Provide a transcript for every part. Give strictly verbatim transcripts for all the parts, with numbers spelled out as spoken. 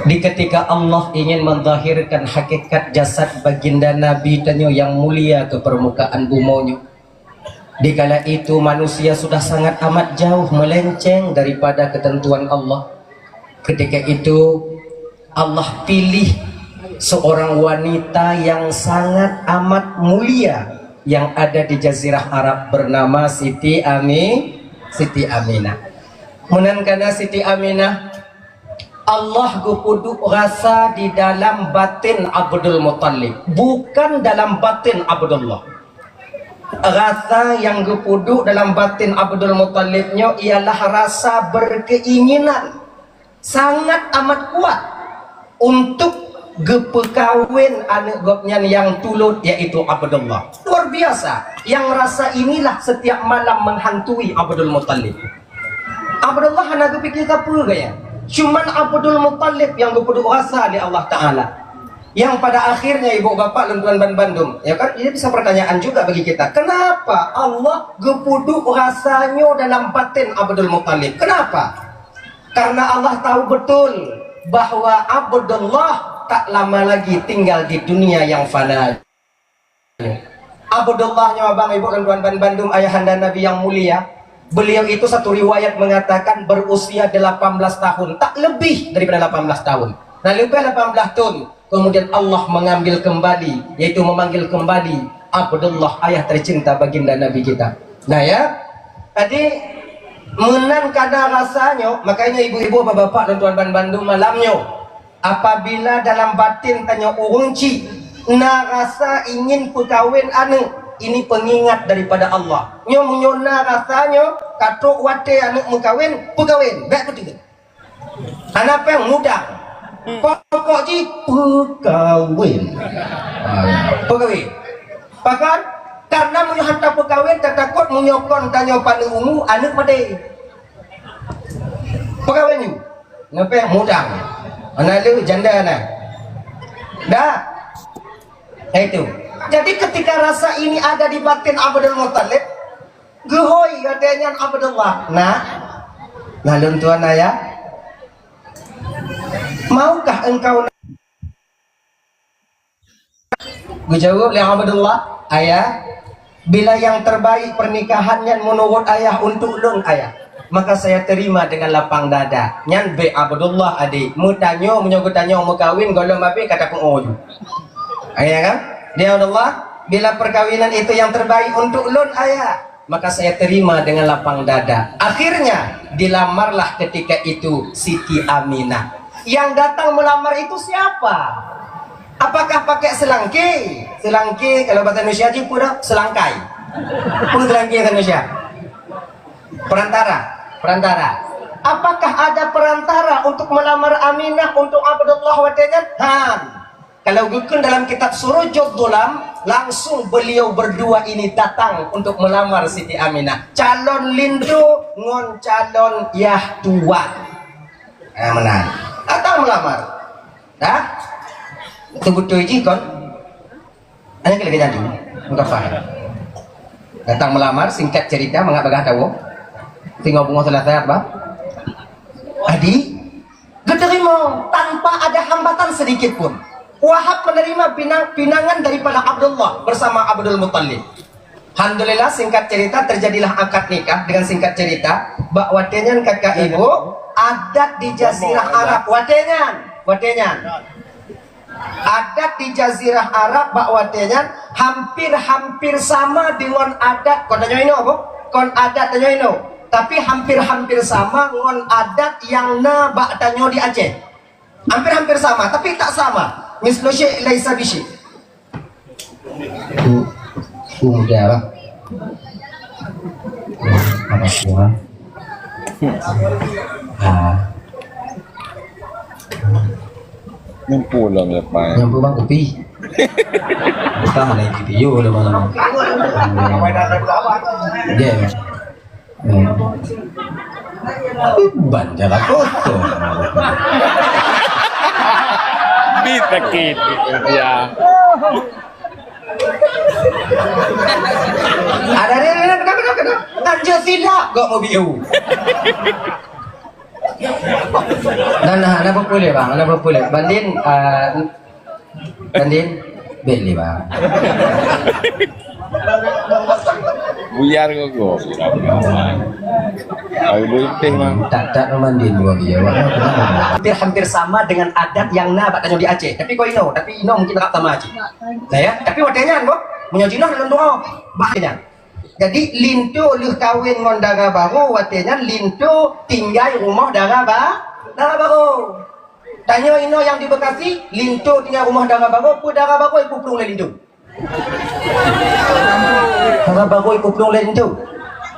Di ketika Allah ingin menzahirkan hakikat jasad baginda Nabi tanyoe nyang mulia ke permukaan bumoe nyoe, di kala itu manusia sudah sangat amat jauh melenceng daripada ketentuan Allah. Ketika itu Allah pilih seorang wanita yang sangat amat mulia yang ada di Jazirah Arab bernama Siti Ami, Siti Aminah. Meunan kana Siti Aminah, Allah geupeuduek rasa di dalam batin Abdul Muttalib, bukan dalam batin Abdullah. Rasa nyang geupeuduek dalam batin Abdul Muttalib nyoe ialah rasa berkeinginan sangat amat kuat untuk geupeukawen aneuk gobnyan nyang tulot, yaitu Abdullah. Luar biasa, yang rasa inilah setiap malam menghantui Abdul Muttalib. Abdullah hana geupike sapeue gaya. Cuman Abdul Muttalib nyang geupeuduek rasa lé Allah Taala. Yang pada akhirnya ibu bapak lôn tuan ban bandum, ya kan? Ini bisa pertanyaan juga bagi kita. Kenapa Allah geupeuduek rasa nyoe dalam batin Abdul Muttalib? Kenapa? Karena Allah tahu betul bahwa Abdullah tak lama lagi tinggal di dunia yang fana. Abdullah nyoe abang ibu dan tuan ban bandum ayahanda Nabi yang mulia. Beliau itu satu riwayat mengatakan berusia delapan belas tahun, tak lebih daripada delapan belas tahun. Nah, lebih delapan belas tahun, kemudian Allah mengambil kembali, yaitu memanggil kembali Abdullah, ayah tercinta baginda Nabi kita. Nah ya, jadi meunan kada rasanya, makanya ibu-ibu, bapak-bapak dan tuan ban bandum malam nyoe, apabila dalam batin tanyoe ureuëng cit na rasa ingin peukawen aneuk, ini pengingat daripada Allah. Nyoe meunyoe na rasa nyoe, ka trok watée aneuk meukawen, peukawen, bék peuteun. Hana péng mudang. Pokok jih peukawen. Ha, ya. Peukawen. Pakon? Karena meunyoe hana peukawen, tatakot meunyoe kon tanyoe paneuk umu, aneuk maté. Peukawen ju. Ngepek mudang. Anak lu janda nah. Dah. Nah, itu. Jadi ketika rasa ini ada di batin Abdul Muttalib, geuhôi watée nyan Abdullah. Nah. Lalu tuan ayah, maukah engkau Geujaweueb lé Abdullah, "Ayah, bila nyang terbaik pernikahan nyan meunurot ayah untuk lôn, ayah, maka saya terima dengan lapang dada." Nyan bék Abdullah, adik, meutanyoe, meunyoe geutanyoe meukawen gohlom abéh ka tapeu'oh ju. Ayah kan? Dia Abdullah, "Bila perkawinan itu yang terbaik untuk lôn, ayah, maka saya terima dengan lapang dada." Akhirnya, dilamarlah ketika itu Siti Aminah. Yang datang melamar itu siapa? Apakah pakai selangki? Selangki, kalau bahasa Indonesia ji pura selangkai. Pun selangki bahasa Indonesia. Perantara, perantara. Apakah ada perantara untuk melamar Aminah untuk Abdullah watée nyan? Han. Kalau geukheun dalam kitab Surujud Dulam, langsung beliau berdua ini datang untuk melamar Siti Aminah. Calon linto ngon calon yah tuan. Ah, meunan. Datang melamar. Dah? Betul-betul jih kon. Hanya kena jadi. Mudah faham. Datang melamar, singkat cerita, mangat bagah tahu. Tinggal bunga selesai apa? Adi, Geuterima tanpa ada hambatan sedikit pun. Wahab menerima pinang-, pinangan daripada Abdullah bersama Abdul Muttalib. Alhamdulillah, singkat cerita, terjadilah akad nikah. Dengan singkat cerita, bak watée nyan kakak ibu, adat di Jazirah Arab watée nyan, watée nyan. Adat di Jazirah Arab bak watée nyan hampir-hampir sama dengan adat kon tanyoe inoe, Bu. Kon adat tanyoe inoe. Tapi hampir-hampir sama ngon adat nyang na bak tanyoe di Aceh. Hampir-hampir sama, tapi tak sama. Mislu syai' laisa bisyai'. Tu, tu muda lah. Apa semua? Ah. Nyampu lah, Pai. Nyampu bang kopi. Bukan lagi video lah, bang. Dia. Ban jalan kotor. Di sakit dia. Ada, ada, ada, kenapa, kenapa, kenapa? Kan je silap kok mau biu. Dan na, na peue lé, Bang, na peue lé. Bandin, ah, bandin, bèk lé, Bang. Buyar kok, kok. Ayo, boleh teh, Bang. Tak, tak meumandin dua dia, Bang. Hampir-hampir sama dengan adat yang na bak tanyoe di Aceh. Tapi kok inoe, tapi inoe mungkin tak sama Aceh. Nah, ya, tapi watèe nyan, Bang, meunyoe jinoe dalam doa, bahaya. Jadi, linto lheueh kawin ngon dara barô, watèe nyan linto tinggai rumoh dara ba-, dara barô. Tanyoe inoe nyang di Bekasi, linto tinggai rumoh dara barô, peue dara barô ipuplueng lé linto? Dara barô ipuplueng lé linto.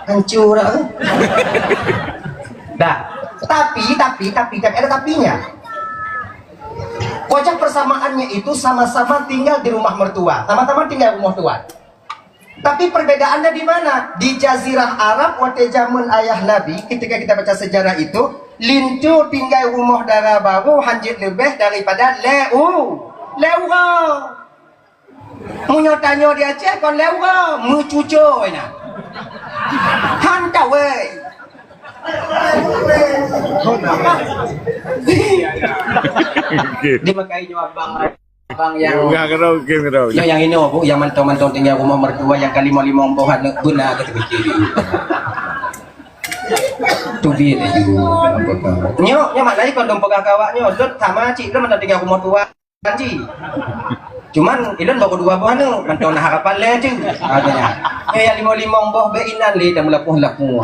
Hancur dah. Dah. Tapi, tapi, tapi, tapi ada tapinya. Wajah persamaannya itu sama-sama tinggal di rumah mertua, sama-sama tinggal rumah tuan. Tapi perbedaannya di mana? Di Jazirah Arab, watèe jameun ayah Nabi, ketika kita baca sejarah itu, linto tinggai rumoh dara barô hanjeuet leubeh daripada lhèe u-, lhèe uroe. Meunyoe tanyoe di Aceh kon lhèe uroe, meucucoe na. Han kawé. Dimakai nyoe abang. Abang nyang, ya, udah kena, oke, kena. Nyoe nyang inoe, Bu, nyang mantong-mantong tinggai rumoh mertua nyang ka limong-limong boh aneuk beuna keu teupike. Teubiet laju. Nyoe, nyoe makna jih kon dum peugah keu awak nyoe, lôn sama cit, lôn mantong tinggai rumoh tuan jih. Cuman, ilôn baru dua boh aneuk, mantong na harapan lhèe tu. Ha, tu nyan. Nyoe nyang limong-limong boh bèk inan lé dan meulapoh-lapoh.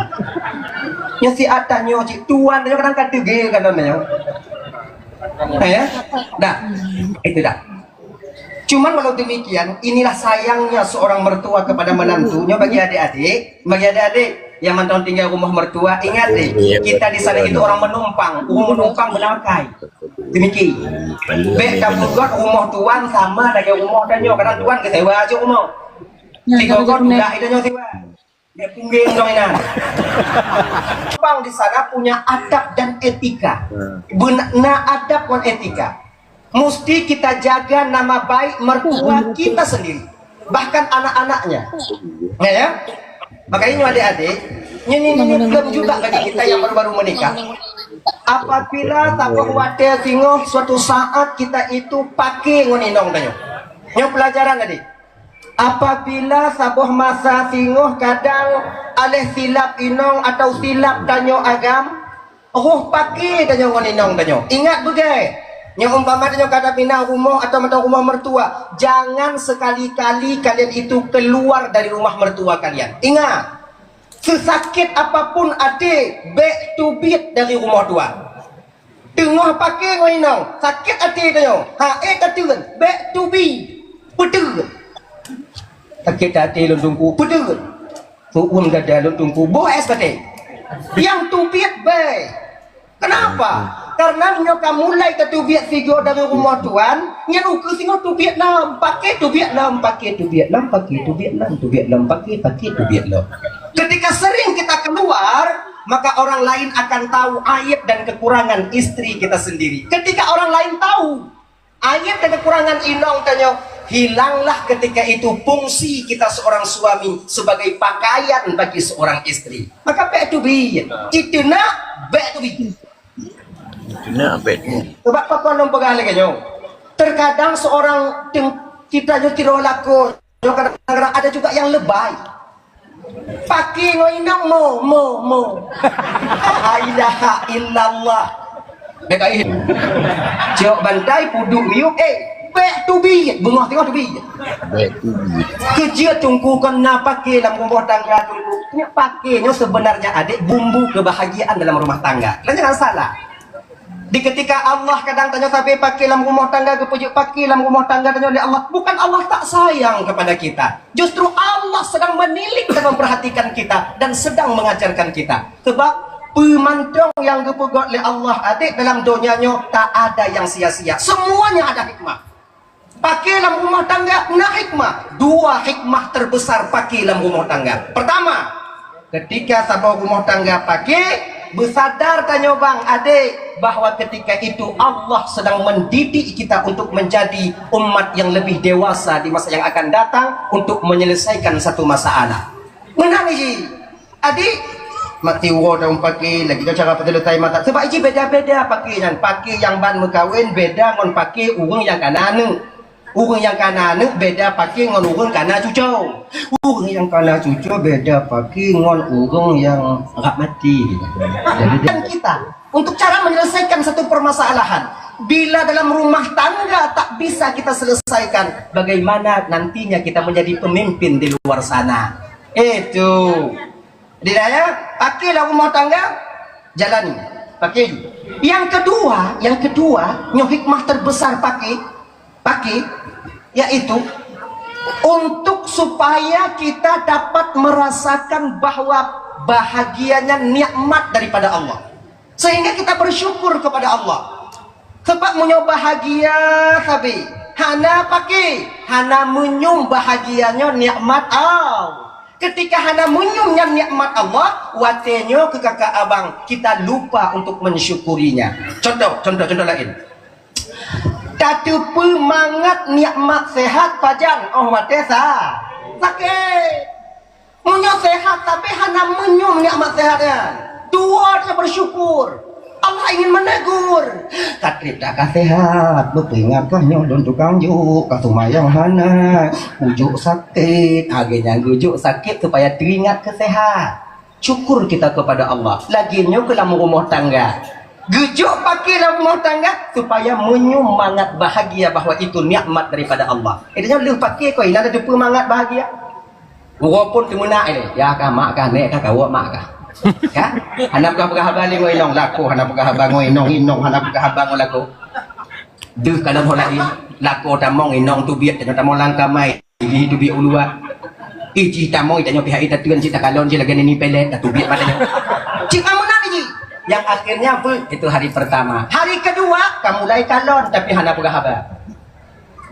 Nyoe si atah nyoe cit tuan nyoe kadang ka teugé kan nyoe. Eh, ya? Dah. Itu dah. Cuman walau demikian, inilah sayangnya seorang mertua kepada menantunya. Bagi adik-adik, bagi adik-adik yang mantong tinggai rumoh mertua, ingat deh, kita di sana itu orang menumpang. Ureueng menumpang beuna akai. Demikian. Bèk tapeugah rumoh tuan sama lagèe rumoh tanyoe. Kadang tuan geusewa aja rumoh. Tiga orang juga itu nyoe sewa. Dia punggeng kau inan. Bang di sana punya adab dan etika. Hmm. Beuna adab dan etika. Mesti kita jaga nama baik mertua kita sendiri, bahkan anak-anaknya. Ya, ya? Makanya ini adik-adik, ini, ini, ini belum juga bagi kita yang baru-baru menikah. Apabila saboh watèe singoh suatu saat kita itu paké ngon inong tanyoe. Nyoe pelajaran tadi. Apabila saboh masa singoh kadang aléh silap inong atau silap tanyoe agam, roh paké tanyoe ngon inong tanyoe. Ingat beugèt, nyoe umpama tanyoe ka tapinah rumoh atau mantong rumoh mertua, jangan sekali-kali kalian itu keluar dari rumah mertua kalian. Ingat, sesakit apapun até, bèk teubiet dari rumoh tuan. Teungoh paké ngon inong, sakét até tanyoe. Ha, eh, tateun, bèk teubiet. Peuteuet. Sakét até lôn Teungku, peuteuet. Peuuem dada lôn Teungku, boh es batèe. Nyang teubiet bèk. Kenapa? Karena meunyoe ka mulai tateubiet sigoe dari rumoh tuan, nyan ukeue singoh teubiet lom, paké teubiet lom, paké teubiet lom, paké teubiet lom, teubiet lom, paké, paké teubiet lom. Ketika sering kita keluar, maka orang lain akan tahu aib dan kekurangan istri kita sendiri. Ketika orang lain tahu aib dan kekurangan inong tanyoe, hilanglah ketika itu fungsi kita seorang suami sebagai pakaian bagi seorang istri. Maka bèk teubiet. Itu nak bèk teubiet. Itu nak bèk teubiet. Sebab apa lôn peugah lagèe nyoe? Terkadang seorang teng-, kita nyoe tiroe lakoe, kadang-kadang ada juga yang lebay. Paké ngon inong mo, mo, mo. La ilaha illallah. Bèk kait. Cok bantai puduk miyup, eh, bèk teubiet, beungoh singoh teubiet. Bèk teubiet. Keujeuet Teungku kon na paké lam rumoh tangga Teungku. Nyoe paké nyoe sebenarnya adik bumbu kebahagiaan dalam rumah tangga. Dan jangan salah. Di ketika Allah kadang tanyoe sabe paké lam rumoh tangga, geupeujeuet paké lam rumoh tangga tanyoe lé Allah, bukan Allah tak sayang kepada kita. Justru Allah sedang menilik dan memperhatikan kita dan sedang mengajarkan kita. Sebab peue mantong nyang geupeugöt lé Allah adik dalam donya nyoe tak ada yang sia-sia. Semuanya ada hikmah. Paké lam rumoh tangga na hikmah. Dua hikmah terbesar paké lam rumoh tangga. Pertama, ketika saboh rumoh tangga paké, beusadar tanyoe bang, adek, bahwa ketika itu Allah sedang mendidik kita untuk menjadi umat yang lebih dewasa di masa yang akan datang untuk menyelesaikan satu masalah. Meunan jih. Adik, Mati uroe taun paké, lagèe cara peuseuleusai masalah. Sebab jih beda-beda paké nyan. Paké nyang ban meukawen beda ngon paké ureueng nyang kana aneuk. Ureueng nyang kana aneuk beda paké ngon ureueng kana cuco. Ureueng nyang kana cuco beda paké ngon ureueng nyang rab mati. Jadi, dan kita, untuk cara menyelesaikan satu permasalahan, bila dalam rumah tangga tak bisa kita selesaikan, bagaimana nantinya kita menjadi pemimpin di luar sana? Itu. Jadi, ya, pakailah rumah tangga, jalani. Pakai. Yang kedua, yang kedua, nyoe hikmah terbesar pakai, pakai, yaitu untuk supaya kita dapat merasakan bahwa bahagianya nikmat daripada Allah. Sehingga kita bersyukur kepada Allah. Sebab meunyoe bahagia sabe, hana pakai, hana meunyoe bahagia nyoe nikmat Allah. Ketika hana meunyoe nyan nikmat Allah, watèe nyoe keu kakak abang, kita lupa untuk mensyukurinya. Contoh, contoh, contoh lain. Tateupeue mangat nikmat sehat pajan óh watèe sa-, sakét. Meunyoe sehat, tapi hana meunyoe nikmat sehat nyan. Dua dia bersyukur. Allah ingin menegur. Ka trép dak ka sehat, beupeuingat kah nyoe lôn tukang jok, ka seumayang hana, kujok sakét. Lagèe nyan geujok sakét supaya teuingat keu sehat. Syukur kita kepada Allah. Lagèe nyoe keu lam rumoh tangga. Geujok pakai lam rumoh tangga supaya meunyoe mangat bahagia bahwa itu nikmat daripada Allah. Itu nyoe lheueh pakai koi, hana tateupeue mangat bahagia. Uroe phôn teumeunak ilèe, ya kah, mak kah, nèk kah, kawok mak kah. Kan? Hana peugah-peugah haba lé ngon inong, lakoe hana peugah haba ngon inong, inong hana peugah haba ngon lakoe. Deuh ka lom ho laén, lakoe tamong, inong teubiet, tanyoe tamong lam kamai, jih teubiet u luwa. Ih, jih tamong, tanyoe pihak ita teun cit takalon cit lagèe nini pelet, tateubiet mata nyoe. Cit ka meunan jih. Yang akhirnya apa? Itu hari pertama. Hari kedua, ka mulai kalon, tapi hana peugah haba.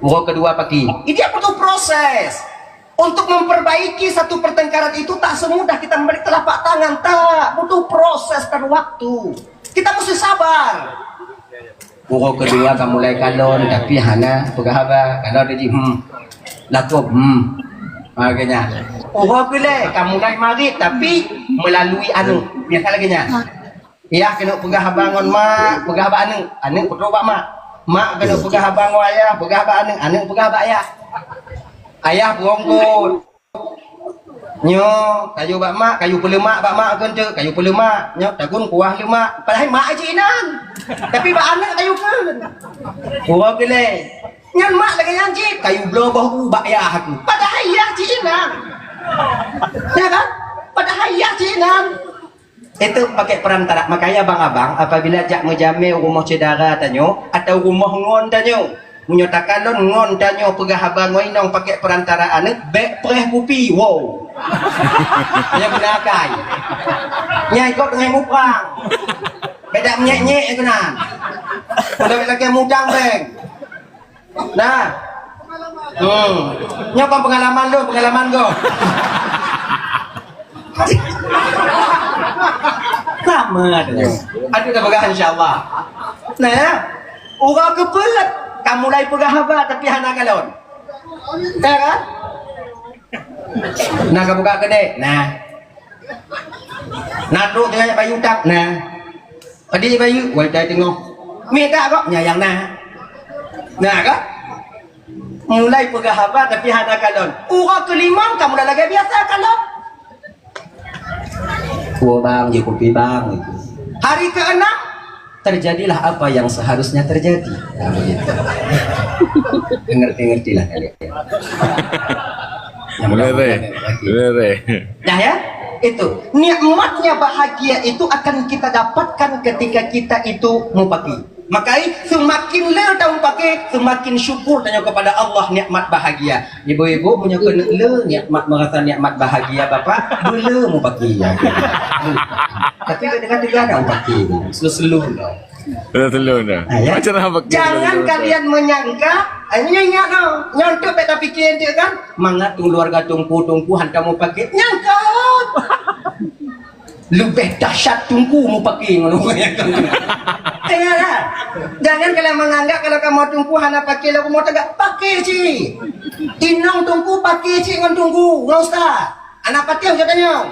Uroe kedua pagi. Itu butuh proses. Untuk memperbaiki satu pertengkaran itu tak semudah kita membalik telapak tangan, tak, butuh proses dan waktu. Kita mesti sabar. Uroe kedua ka mulai kalon, tapi hana peugah haba. Kalon dia, hmm. Lakoe, hmm. Makanya. Uroe keulhèe ka mulai marit, tapi melalui aneuk. Biasa lagèe nyan. Yah keuneuk peugah haba ngon mak, peugah bak aneuk, aneuk peutrok bak mak. Mak keuneuk peugah haba ngon ayah, peugah bak aneuk, aneuk peugah bak ayah. Ayah beurongkot. Nyoe, kayue bak mak, kayue peuleumak bak mak keuh teuk, kayue peuleumak. Nyoe, tagun kuah leumak. Padahai mak cit inan. Tapi bak aneuk kayue kheun. Uroe keulhèe. Nyan mak lagèe nyan cit, kayue bloe boh u bak yah keuh. Padahai yah cit inan. Ya kan? Padahai yah cit inan. Itu pakai perantara. Makanya abang-abang, apabila jak meujamé u rumoh syedara tanyoe atau rumoh ngon tanyoe, meunyoe takalon ngon tanyoe peugah haba ngon inong pakai perantara aneuk, bèk preh kupi. Wow. Nyan beuna akai. Nyan ikot ngon muprang. Bèk dak menyek-nyek keunan. Padahai lagèe mudang beng. Nah. Hmm. Nyoe kon pengalaman lôn, pengalaman gob. Sama ada. Aduh, dah peugah, insya Allah. Nah, ya. Uroe keupeuet, ka mulai peugah haba, tapi hana kalon. Ya kan? Nah, ka buka keudè. Nah. Nah, trok teuka bayeue utang. Nah. Padé bayeue, wai tai teungoh. Mita kok, nyayang na. Na kan? Mulai peugah haba tapi hana kalon. Uroe keulimong ka mulai lagèe biasa kalon. Kuah bang, je kupi bang, gitu. Hari keenam, terjadilah apa yang seharusnya terjadi. Nah, begitu. Ngerti-ngertilah kalian. Yang mudah-mudahan lagi. Dah ya? Itu. Nikmatnya bahagia itu akan kita dapatkan ketika kita itu mupaki. Makanya semakin le tahu pakai, semakin syukur tanya kepada Allah nikmat bahagia. Ibu-ibu punya kena le nikmat merasa nikmat bahagia bapa, bela mupaki ya. Tapi dengan tiga ada mupaki. Selu-selu dah. Betul, betul, betul. Ah, ya. Macam apa kita Jangan betul, betul? Kalian menyangka, ah, ini ingat tau. Nyontok beta fikir tu kan, mangat tu keluarga tungku-tungku hantar mupaki. Nyangka. Lebih dahsyat tungku mupaki ngono. Ingat tak? Jangan kalian menganggap kalau kamu tungku hana pakai lagu mau tegak, pakai cik. Inong tungku pakai cik ngon tungku, ngon ustaz. Anak pakai ustaz tanya.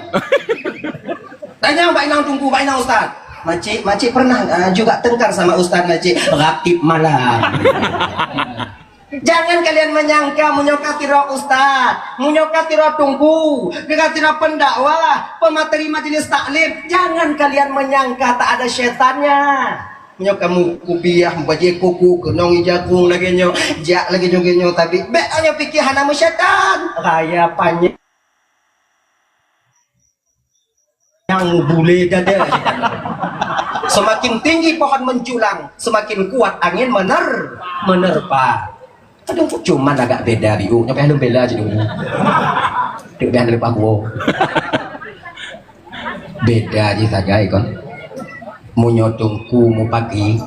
Tanyong bak inong teungku, bak inong ustaz. Makcik, makcik pernah, eh, juga tengkar sama ustaz makcik? Raib malam. Jangan kalian menyangka meunyoe ka sidroe ustaz, meunyoe ka sidroe teungku, ka sidroe pendakwah, pemateri majelis taklim, jangan kalian menyangka tak ada syaitannya. Meunyoe kamu kupiah, bajée kuku, keunong ija kung lagée nyoe, jak lagée nyoe, lagée nyoe, tapi bék tanyoe pike hana meusyaitan. Raya panyang. Nyang bule dada. Semakin tinggi pohon menjulang, semakin kuat angin mener-, menerpa. Aduh, cuman agak beda, Biu. Nyoe payah lôn bela jih dulu. Dek dah leupah gua. Beda jih sagai kon. Meunyoe teungku mupaki,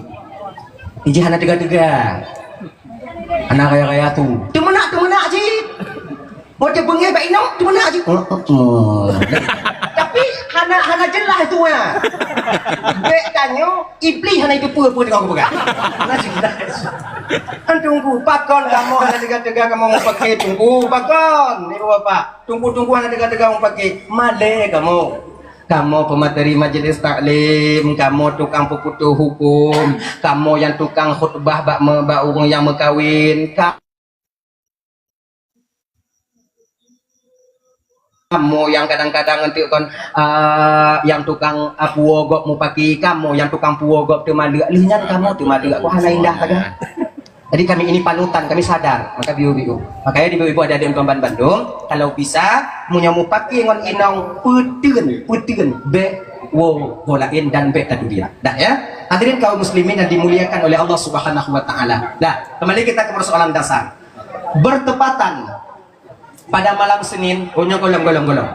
ijih hana teuga-teuga. Hana raya-raya tu. Teumeunak, teumeunak jih. Watèe beungèh bak inong, teumeunak jih. Tapi hana, hana jeulaih tu, ha. Bèk tanyoe, Iblih hana jiteupeue peue teungoh geupeugah. Hana jeulaih. Kan teungku, pakon kamoe hana teuga-teuga kamoe mupaki teungku, pakon, Ibu Bapak. Teungku-teungku hana teuga-teuga mupaki. Malèe kamoe. Kamoe peumateri majelis taklim, kamoe tukang peuputôh hukôm, kamoe nyang tukang khutbah bak me-, bak ureueng nyang meukawen, ka-, kamoe nyang kadang-kadang eunteuk kon, ah, nyang tukang, ah, puwoe gob mupaki, kamoe nyang tukang puwoe gob teumaleuek, lheueh nyan kamoe teumaleuek, kon hana indah sagai. Jadi kami ini panutan, kami sadar, maka biu-biu. Makanya di ibu-ibu ada di Tuan Bandung, kalau bisa, meunyoe mupaki ngon inong, peuteun, peuteun, bèk woe, woe laén dan bèk tadulia. Dah ya? Hadirin kaum muslimin yang dimuliakan oleh Allah Subhanahu wa taala. Dah, kembali kita ke persoalan dasar. Bertepatan pada malam Senin, oh, nyoe gohlom, gohlom, gohlom.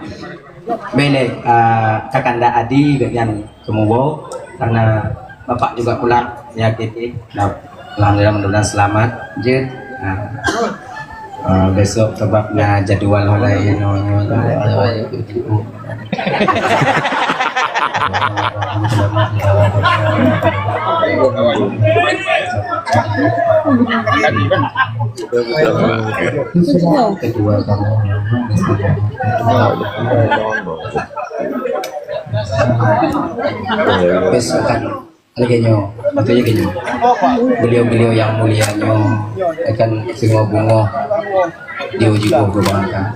Bèk lé, eh, kakanda Adi geuh nyan keumuwoe, karena bapak juga pulang, ya, gitu. Nah, alhamdulillah, mudah-mudahan selamat. Jeuet. Nah. Eh, besok sebab na jadwal ho laén, nyoe, nyoe, nyoe. Kedua kamu. Besok kan lagèe nyoe, beutôi lagèe nyoe. Beliau-beliau yang mulia nyoe akan singoh beungoh diuji boh beurangkat.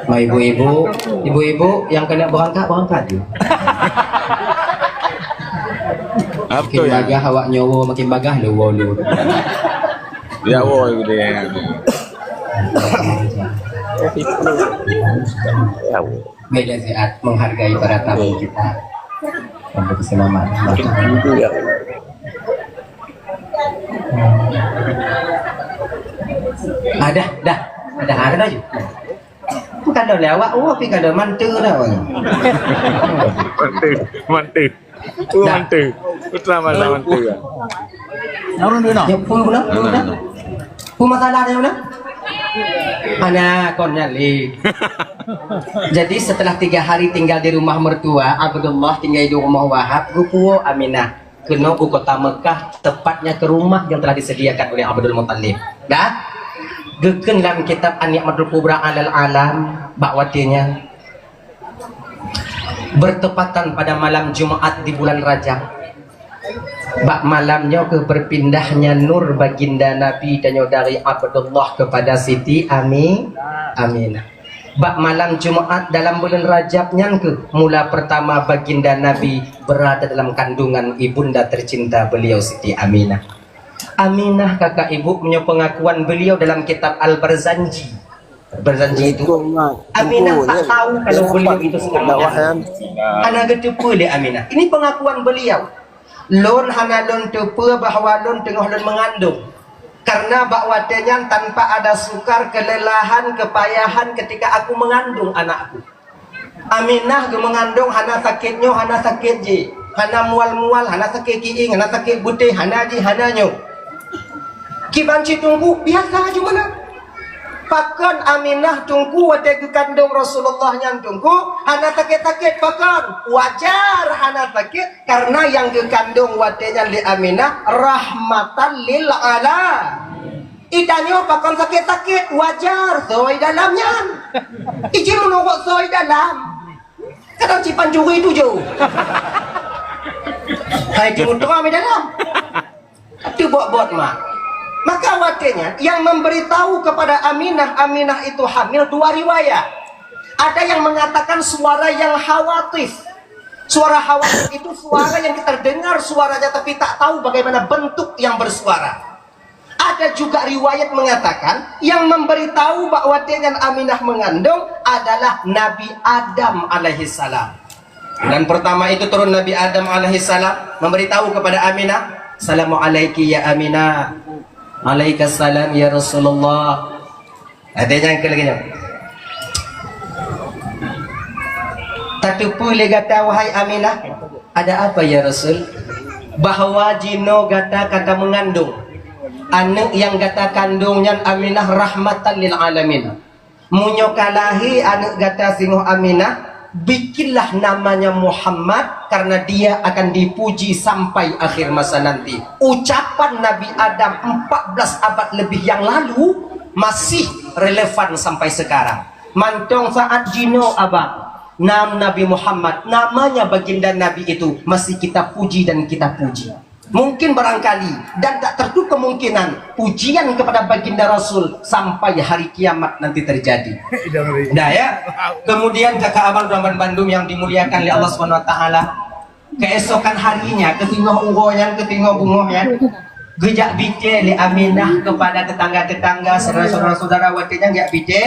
Ma ibu-ibu, ibu-ibu nyang keuneuk beurangkat, beurangkat ju. Makin bagah awak nyoe, makin bagah lé woe lôn. Ya, woe, ibu dia. Ya, woe. Menjaga siat, menghargai para tamu kita. Untuk keselamatan. Ah, dah, dah. Dah, dah, dah. Bukan dah lewat, oh, tapi kada mantu dah. Mantu, mantu. Oh, dah. Mantu. Putra masa mantu. Nurun dulu, nah. Nyepu pula, pula. Apa masalah dia pula? Hana kon nyali. Jadi setelah tiga hari tinggal di rumah mertua, Abdullah tinggal di rumah Wahab, geupuwoe Aminah keunoe u kota Mekah, tepatnya ke rumah yang telah disediakan oleh Abdul Muttalib. Dah? Geukheun lam kitab An-Ni'matul Kubra alal Alam, bak watèe nyan, bertepatan pada malam Jumat di bulan Rajab. Bak malam nyoe keuh berpindahnya nur baginda Nabi tanyoe dari Abdullah kepada Siti Ami-, Aminah. Bak malam Jumat dalam bulan Rajab nyan keuh mula pertama baginda Nabi berada dalam kandungan ibunda tercinta beliau Siti Aminah. Aminah, kakak ibu, meunyoe pengakuan beliau dalam kitab Al-Barzanji. Barzanji itu, Aminah tak tahu kalau beliau itu sekarang hana geuteupeue lé Aminah. Ini pengakuan beliau. Lôn hana lôn teupeue bahwa lôn teungoh lôn meungandong. Karena bak watèe nyan tanpa ada sukar, kelelahan, kepayahan ketika aku mengandung anakku. Aminah geumeungandong hana sakét nyoe, hana sakét jih, hana mual-mual, hana sakét kiéng, hana sakét beutéh, hana jih, hana nyoe. Kiban cit teungku biasa ju meunan. Pakon Aminah teungku watèe geukandong Rasulullah nyan teungku hana sakét-sakét, pakon? Wajar hana sakét, karena nyang geukandong watèe nyan lé Aminah rahmatan lil ala. Itanyoe pakon sakét-sakét, wajar, soe dalam nyan. Ijih meunurot soe dalam. Kadang cit pancuri tujoh. Hai, timu teuma di dalam. Teubuet-buet mak. Maka watèe nyan, yang memberitahu kepada Aminah, Aminah itu hamil, dua riwayat. Ada yang mengatakan suara yang khawatif. Suara khawatif itu suara yang terdengar suaranya tapi tak tahu bagaimana bentuk yang bersuara. Ada juga riwayat mengatakan yang memberitahu bahwa dengan Aminah mengandung adalah Nabi Adam alaihissalam. Dan pertama itu turun Nabi Adam alaihissalam memberitahu kepada Aminah, "Assalamualaikum ya Aminah." "Alaikassalam ya Rasulullah." Ada nyang ke lagi nyoe. "Tateupeue lé gata, wahai Aminah?" "Ada apa ya Rasul?" "Bahwa jinoe gata ka mengandung. Aneuk nyang gata kandung nyan Aminah rahmatan lil alamin. Meunyoe ka lahé aneuk gata singoh Aminah, bikinlah namanya Muhammad, karena dia akan dipuji sampai akhir masa nanti." Ucapan Nabi Adam empat belas abad lebih yang lalu masih relevan sampai sekarang. Mantong saat jinoe abang, nam Nabi Muhammad, namanya baginda Nabi itu masih kita puji dan kita puji. Mungkin barangkali dan tak tertutup kemungkinan pujian kepada baginda Rasul sampai hari kiamat nanti terjadi. Dah ya. Kemudian kakak abang tuan bandum yang dimuliakan oleh Allah Subhanahu Wa Taala, keesokan harinya, keusingoh uroe nyan, keusingoh beungoh nyan, geujak bite lé Aminah kepada tetangga-tetangga, saudara-saudara watèe nyan geujak bite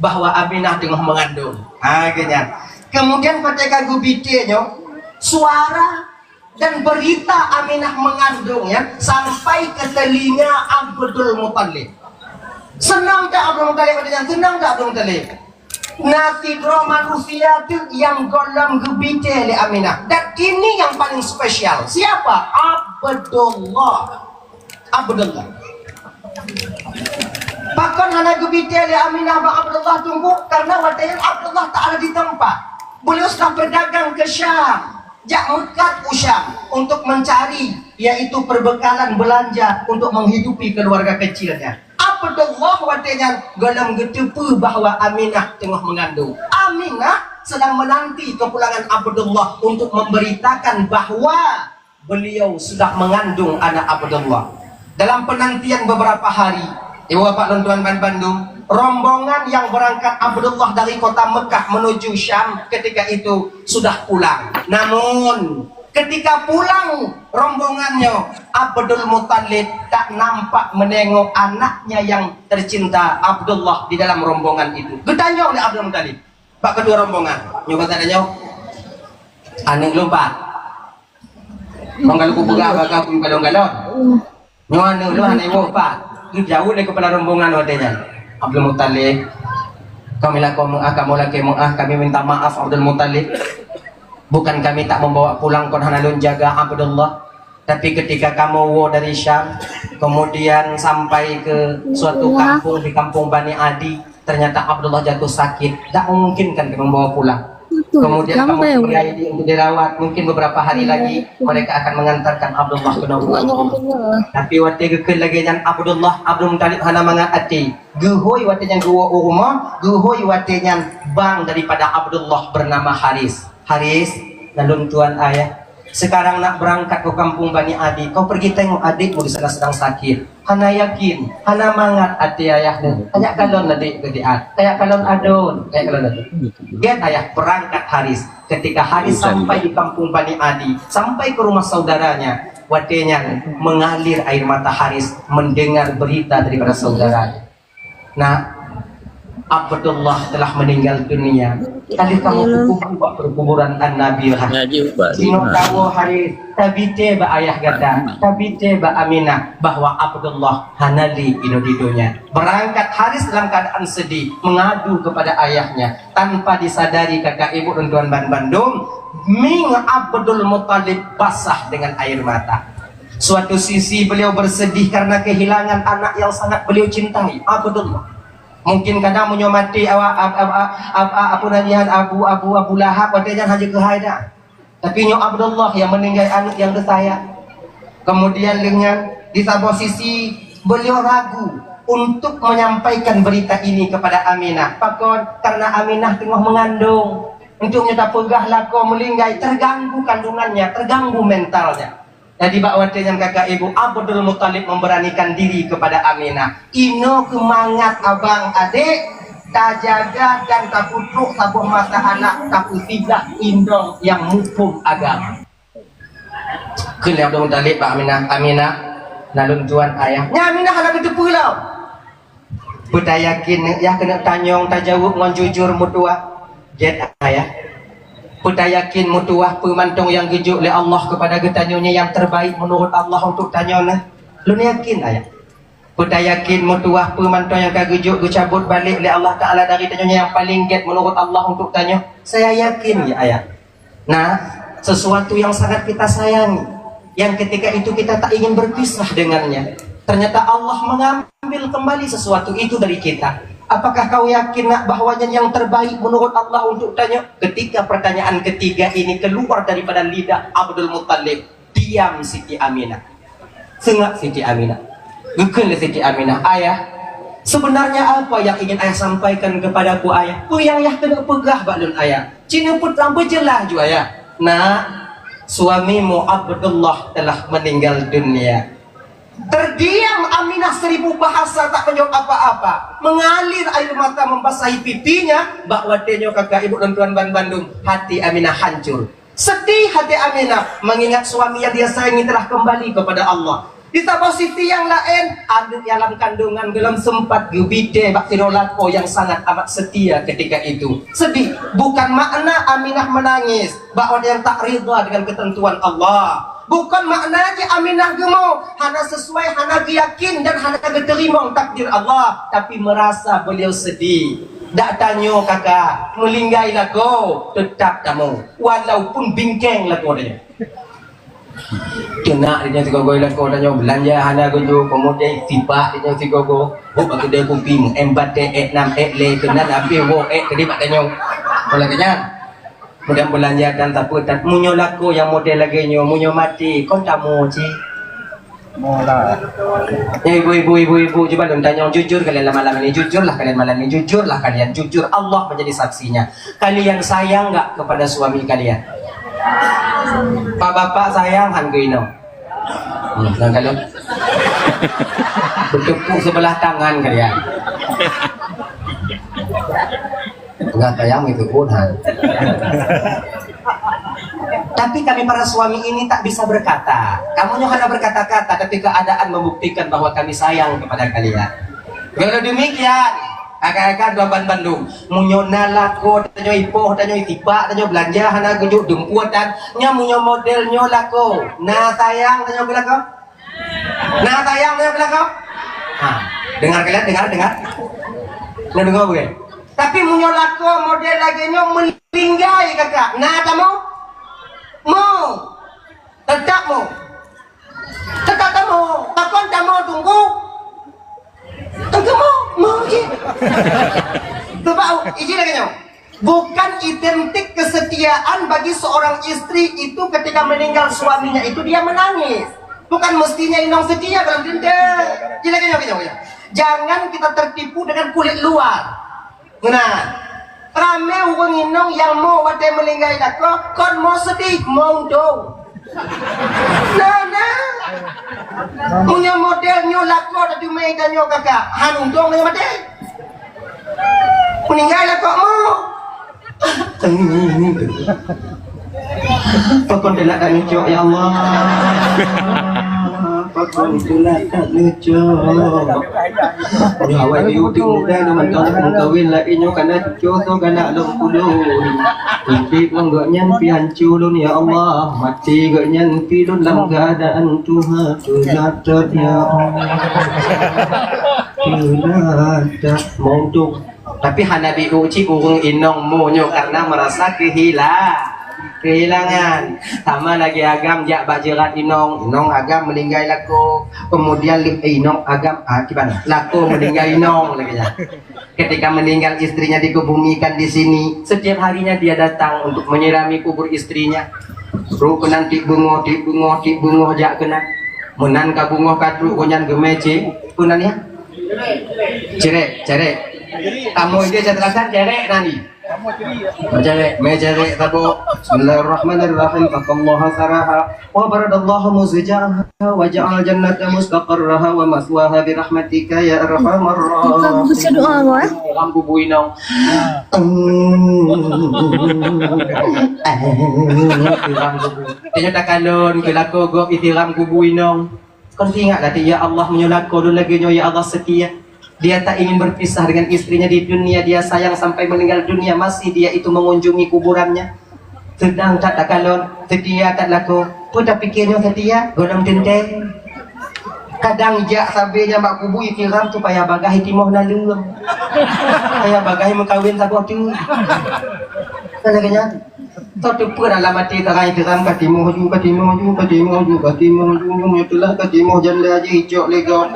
bahwa Aminah teungoh mengandung. Ha, geuh nyan. Kemudian ketika geubite nyoe, suara dan berita Aminah mengandung nyan sampai ke telinga Abdul Muthalib. Seunang tak Abdul Muthalib watèe nyan? Seunang tak Abdul Muthalib? Na sidroe manusia teuk nyang gohlom geubite lé Aminah. Dan ini yang paling spesial. Siapa? Abdullah. Abdullah. Pakon hana geubite lé Aminah bak Abdullah Teungku? Karena watèe nyan Abdullah tak ada di tempat. Beliau sedang berdagang ke Syam. Jak meukat u Syam untuk mencari, yaitu perbekalan belanja untuk menghidupi keluarga kecilnya. Abdullah watèe nyan gohlom geuteupeue bahwa Aminah teungoh mengandung. Aminah sedang menanti kepulangan Abdullah untuk memberitakan bahwa beliau sudah mengandung anak Abdullah. Dalam penantian beberapa hari, ibu bapak lôn tuan bandum, rombongan yang berangkat Abdullah dari kota Mekah menuju Syam ketika itu sudah pulang. Namun, ketika pulang rombongan nyoe, Abdul Muthalib tak nampak menengok anaknya yang tercinta Abdullah di dalam rombongan itu. Geutanyong lé Abdul Muthalib bak ketua rombongan, "Nyoe gata nyoe aneuk lôn pat?" Kon ka lôn peugah bak kah kalon-kalon. Nyoe aneuk lôn hana iwoe pat. Geujaweueb lé kepala rombongan watèe nyan. Abdul Muthalib, kami lakoe meu'ah, kamoe lakèe meu'ah, kami minta maaf Abdul Muthalib. Bukan kami tak membawa pulang kon hana lôn jaga Abdullah. Tapi ketika kamoe woe dari Syam, kemudian sampai ke suatu kampung di kampung Bani Adi, ternyata Abdullah jatuh sakit, tak memungkinkan kami membawa pulang. Kemudian kamoe tinggai di, untuk dirawat, mungkin beberapa hari lagi mereka akan mengantarkan Abdullah ke Nabi. Tapi watèe geukheun lagèe nyan Abdullah, Abdul Muthalib hana mangat até. Geuhôi watèe nyan geuwoe u rumoh, geuhôi watèe nyan bang daripada Abdullah bernama Haris. "Haris, na lôn tuan ayah. Sekarang nak berangkat ke kampung Bani Adi. Kau pergi tengok adikmu di sana sedang sakit." Hana yakin, hana mangat até ayah nyan. "Tajak kalon adék keu siat, tajak kalon adon, tajak kalon adon." Gèt ayah, berangkat Haris. Ketika Haris sampai di kampung Bani Adi, sampai ke rumah saudaranya, watèe nyan mengalir air mata Haris mendengar berita daripada saudaranya. "Nak, Abdullah telah meninggal dunia. Tadi kamoe kubur bak perkuburan An-Nabi lah." Ngaji ubak. Singoh lima. Tawoe hari, tabite bak ayah gata, tabite bak Aminah bahwa Abdullah hana lé inoe di donya. Berangkat Haris dalam keadaan sedih, mengadu kepada ayahnya. Tanpa disadari kakak ibu dan tuan bandum, ming Abdul Muthalib basah dengan air mata. Suatu sisi beliau bersedih karena kehilangan anak yang sangat beliau cintai, Abdullah. Mungkin kadang meunyoe maté awak, ab-, ab-, ab-, ab-, apa namanya, Abu, Abu, Abu Lahab, watèe nyan hana keuhai dah. Tapi nyoe Abdullah yang meninggal aneuk yang tersayang. Kemudian dengan di saboh sisi beliau ragu untuk menyampaikan berita ini kepada Aminah. Pakon? Karena Aminah teungoh mengandung. Untuk nyoe tapeugah lakoe meulinggai, terganggu kandungannya, terganggu mentalnya. Jadi bak watée nyan kakak ibu, Abdul Muthalib memberanikan diri kepada Aminah. Inoe keumangat abang adek, tajaga dan tapeutrok saboh mata anak, tapeusiplak inong nyang muphom agama. Kheun lé Abdul Muthalib bak Aminah, "Aminah, na lôn tuan ayah." Nyan Aminah hana geuteupeue lom. Peue tayakin, yah keuneuk tanyong, tajaweueb ngon jujur meutuwah. Gét ayah. Peue tayakin meutuwah peue mantong nyang geujok lé Allah keupada geutanyoe nyan nyang terbaik meunurot Allah untuk tanyoe na? Lôn yakin ayah. Peue tayakin meutuwah peue mantong nyang ka geujok geucabot balek lé Allah Taala dari tanyoe nyan nyang paleng gét meunurot Allah untuk tanyoe? Saya yakin ya ayah. Nah, sesuatu yang sangat kita sayangi, yang ketika itu kita tak ingin berpisah dengannya. Ternyata Allah mengambil kembali sesuatu itu dari kita. Apakah kau yakin nak bahwa nyan nyang terbaik menurut Allah untuk tanyoe? Ketika pertanyaan ketiga ini keluar daripada lidah Abdul Muthalib, diam Siti Aminah. Seungab Siti Aminah. Geukheun lé Siti Aminah, "Ayah, sebenarnya apa yang ingin ayah sampaikan kepadaku ayah? Peue nyang yah keuneuk peugah bak lôn ayah? Ci neupeutampeue jeulaih ju ayah." "Nak, suamimu Abdullah telah meninggal dunia." Terdiam Aminah seribu bahasa tak menjawab apa-apa. Mengalir air mata membasahi pipinya, bak watée nyoe kakak ibu dan tuan ban bandum, hati Aminah hancur. Sedih hati Aminah mengingat suami yang dia sayangi telah kembali kepada Allah. Di saboh sisi yang laén, aneuk nyang lam kandungan golom sempat geubitée bak sidroe lakoe nyang sangat amat setia ketika itu. Sedih, bukan makna Aminah menangis bak watée nyang tak ridha dengan ketentuan Allah. Bukan makna jih Aminah geumo, hana sesuai, hana geuyakin dan hana geuteurimong takdir Allah, tapi merasa beliau sedih. Dak tanyoe kakak, meulinggai lakoe, teutap tamoe. Walaupun bingkeng lakoe tanyoe. Teunak tanyoe sigoe-goe lakoe tanyoe, beulanja hana geujok, keumudian sipak tanyoe sigoe-goe. Hok bak keudè kupi, meu'en batèe, èk nam, èk lé, keunan abéh woe èk tadi bak tanyoe. Oleh keu nyan, mudah beulanja dan sapeue that, meunyoe lakoe nyang model lagèe nyoe, meunyoe maté, kon tamoe cit. Mola. Ya, ibu-ibu, ibu-ibu, cuba lôn tanyong jujur kalian malam ini, jujurlah kalian malam ini, jujurlah kalian, jujur, Allah menjadi saksinya. Kalian sayang nggak kepada suami kalian? Pak bapak sayang han keu inong? Hmm, nah, kalau bertepuk sebelah tangan kalian. Enggak sayang itu pun, ha. Tapi kami para suami ini tak bisa berkata. Kamu nyoe hana berkata-kata, tapi keadaan membuktikan bahwa kami sayang kepada kalian. Walau demikian, akan-akan dua ban bandum. Meunyoe na lakoe tanyoe, ipoh tanyoe, sipak tanyoe, beulanja hana geujok, dumpeue tan, nyoe meunyoe model nyoe lakoe, na sayang tanyoe keu lakoe? Na sayang tanyoe keu lakoe? Ha, dengar kalian, dengar, dengar. Na deungoe bukan? Tapi meunyoe lakoe model lagèe nyoe meulinggai kakak, na tamoe? Mo. Teutap mo. Teutap tamoe. Pakon tamoe tunggu? Tunggu mo, mo cit. Sebab iji lagèe nyoe. Bukan identik kesetiaan bagi seorang istri itu ketika meninggal suaminya itu dia menangis. Bukan mestinya inong setia dalam dinda. Iji lagèe nyoe, lagèe nyoe, lagèe nyoe. Jangan kita tertipu dengan kulit luar. Meunan. Ramé ureueng inong nyang mo watèe meulinggai lakoe, kon mo seudeh, mo untông. Nah, nah. Meunyoe model nyoe lakoe teumé tanyoe kakak, han untông tanyoe maté. Meuninggai lakoe mo. Pakon teulak that neucok, ya Allah. Pakon teulak that neucok. Nyoe awai di uteuk muda nyoe mantong meukawen laén nyoe kana cuco soe galak lom ulôn. Udép ngon gobnyan pih hanco lôn, ya Allah. Maté gobnyan pih lôn lam keuadaan tuha. Teulak that, ya Allah. Teulak that. Meuntông. Tapi hana diuji ureueng inong mo nyoe karena merasa kehila-, kehilangan. Sama lagèe agam jak bak jeurat inong, inong agam meuninggai lakoe. Kemudian lé-, eh, inong agam, ah, kiban? Lakoe meuninggai inong lagèe nyan. Ketika meninggal istrinya dikebumikan di sini, setiap harinya dia datang untuk menyirami kubur istrinya. Trok keunan tiep beungoh, tiep beungoh, tiep beungoh jak keunan. Meunan ka beungoh ka trok, gobnyan geumè cè-, peue nan nyan? Cerek, cerek. Kamoe di Cot Rasan cerek nan di. Mejarek, mejarek tabok. Bismillahirrahmanirrahim. Faqallaha saraha. Wa baradallahu muzja'aha wa ja'al jannata mustaqarraha wa maswaha bi rahmatika ya arhamar rahimin. Bukan baca doa kau, eh? Ram kubu inong. Ram kubu. Tanya takalon ke lako gop iti ram kubu inong. Kon ingat dah, ya Allah, meunyoe lakoe lôn lagée nyoe, ya Allah, setia. Dia tak ingin berpisah dengan istrinya di dunia, dia sayang sampai meninggal dunia, masih dia itu mengunjungi kuburannya. Sedang tak takalon, setia tak lakoe. Peue tapike nyoe setia? Gohlom teuntée. Kadang jak sabe nyang bak kubu itiram supaya bagaih timoh naleueng. Supaya bagaih meukawen saboh teuk. Kan lagée nyan? Teupeue dalam até tarai tiram ka timoh ju, ka timoh ju, ka timoh ju, ka timoh ju, nyoe teulah ka timoh janda jih icok lé gob.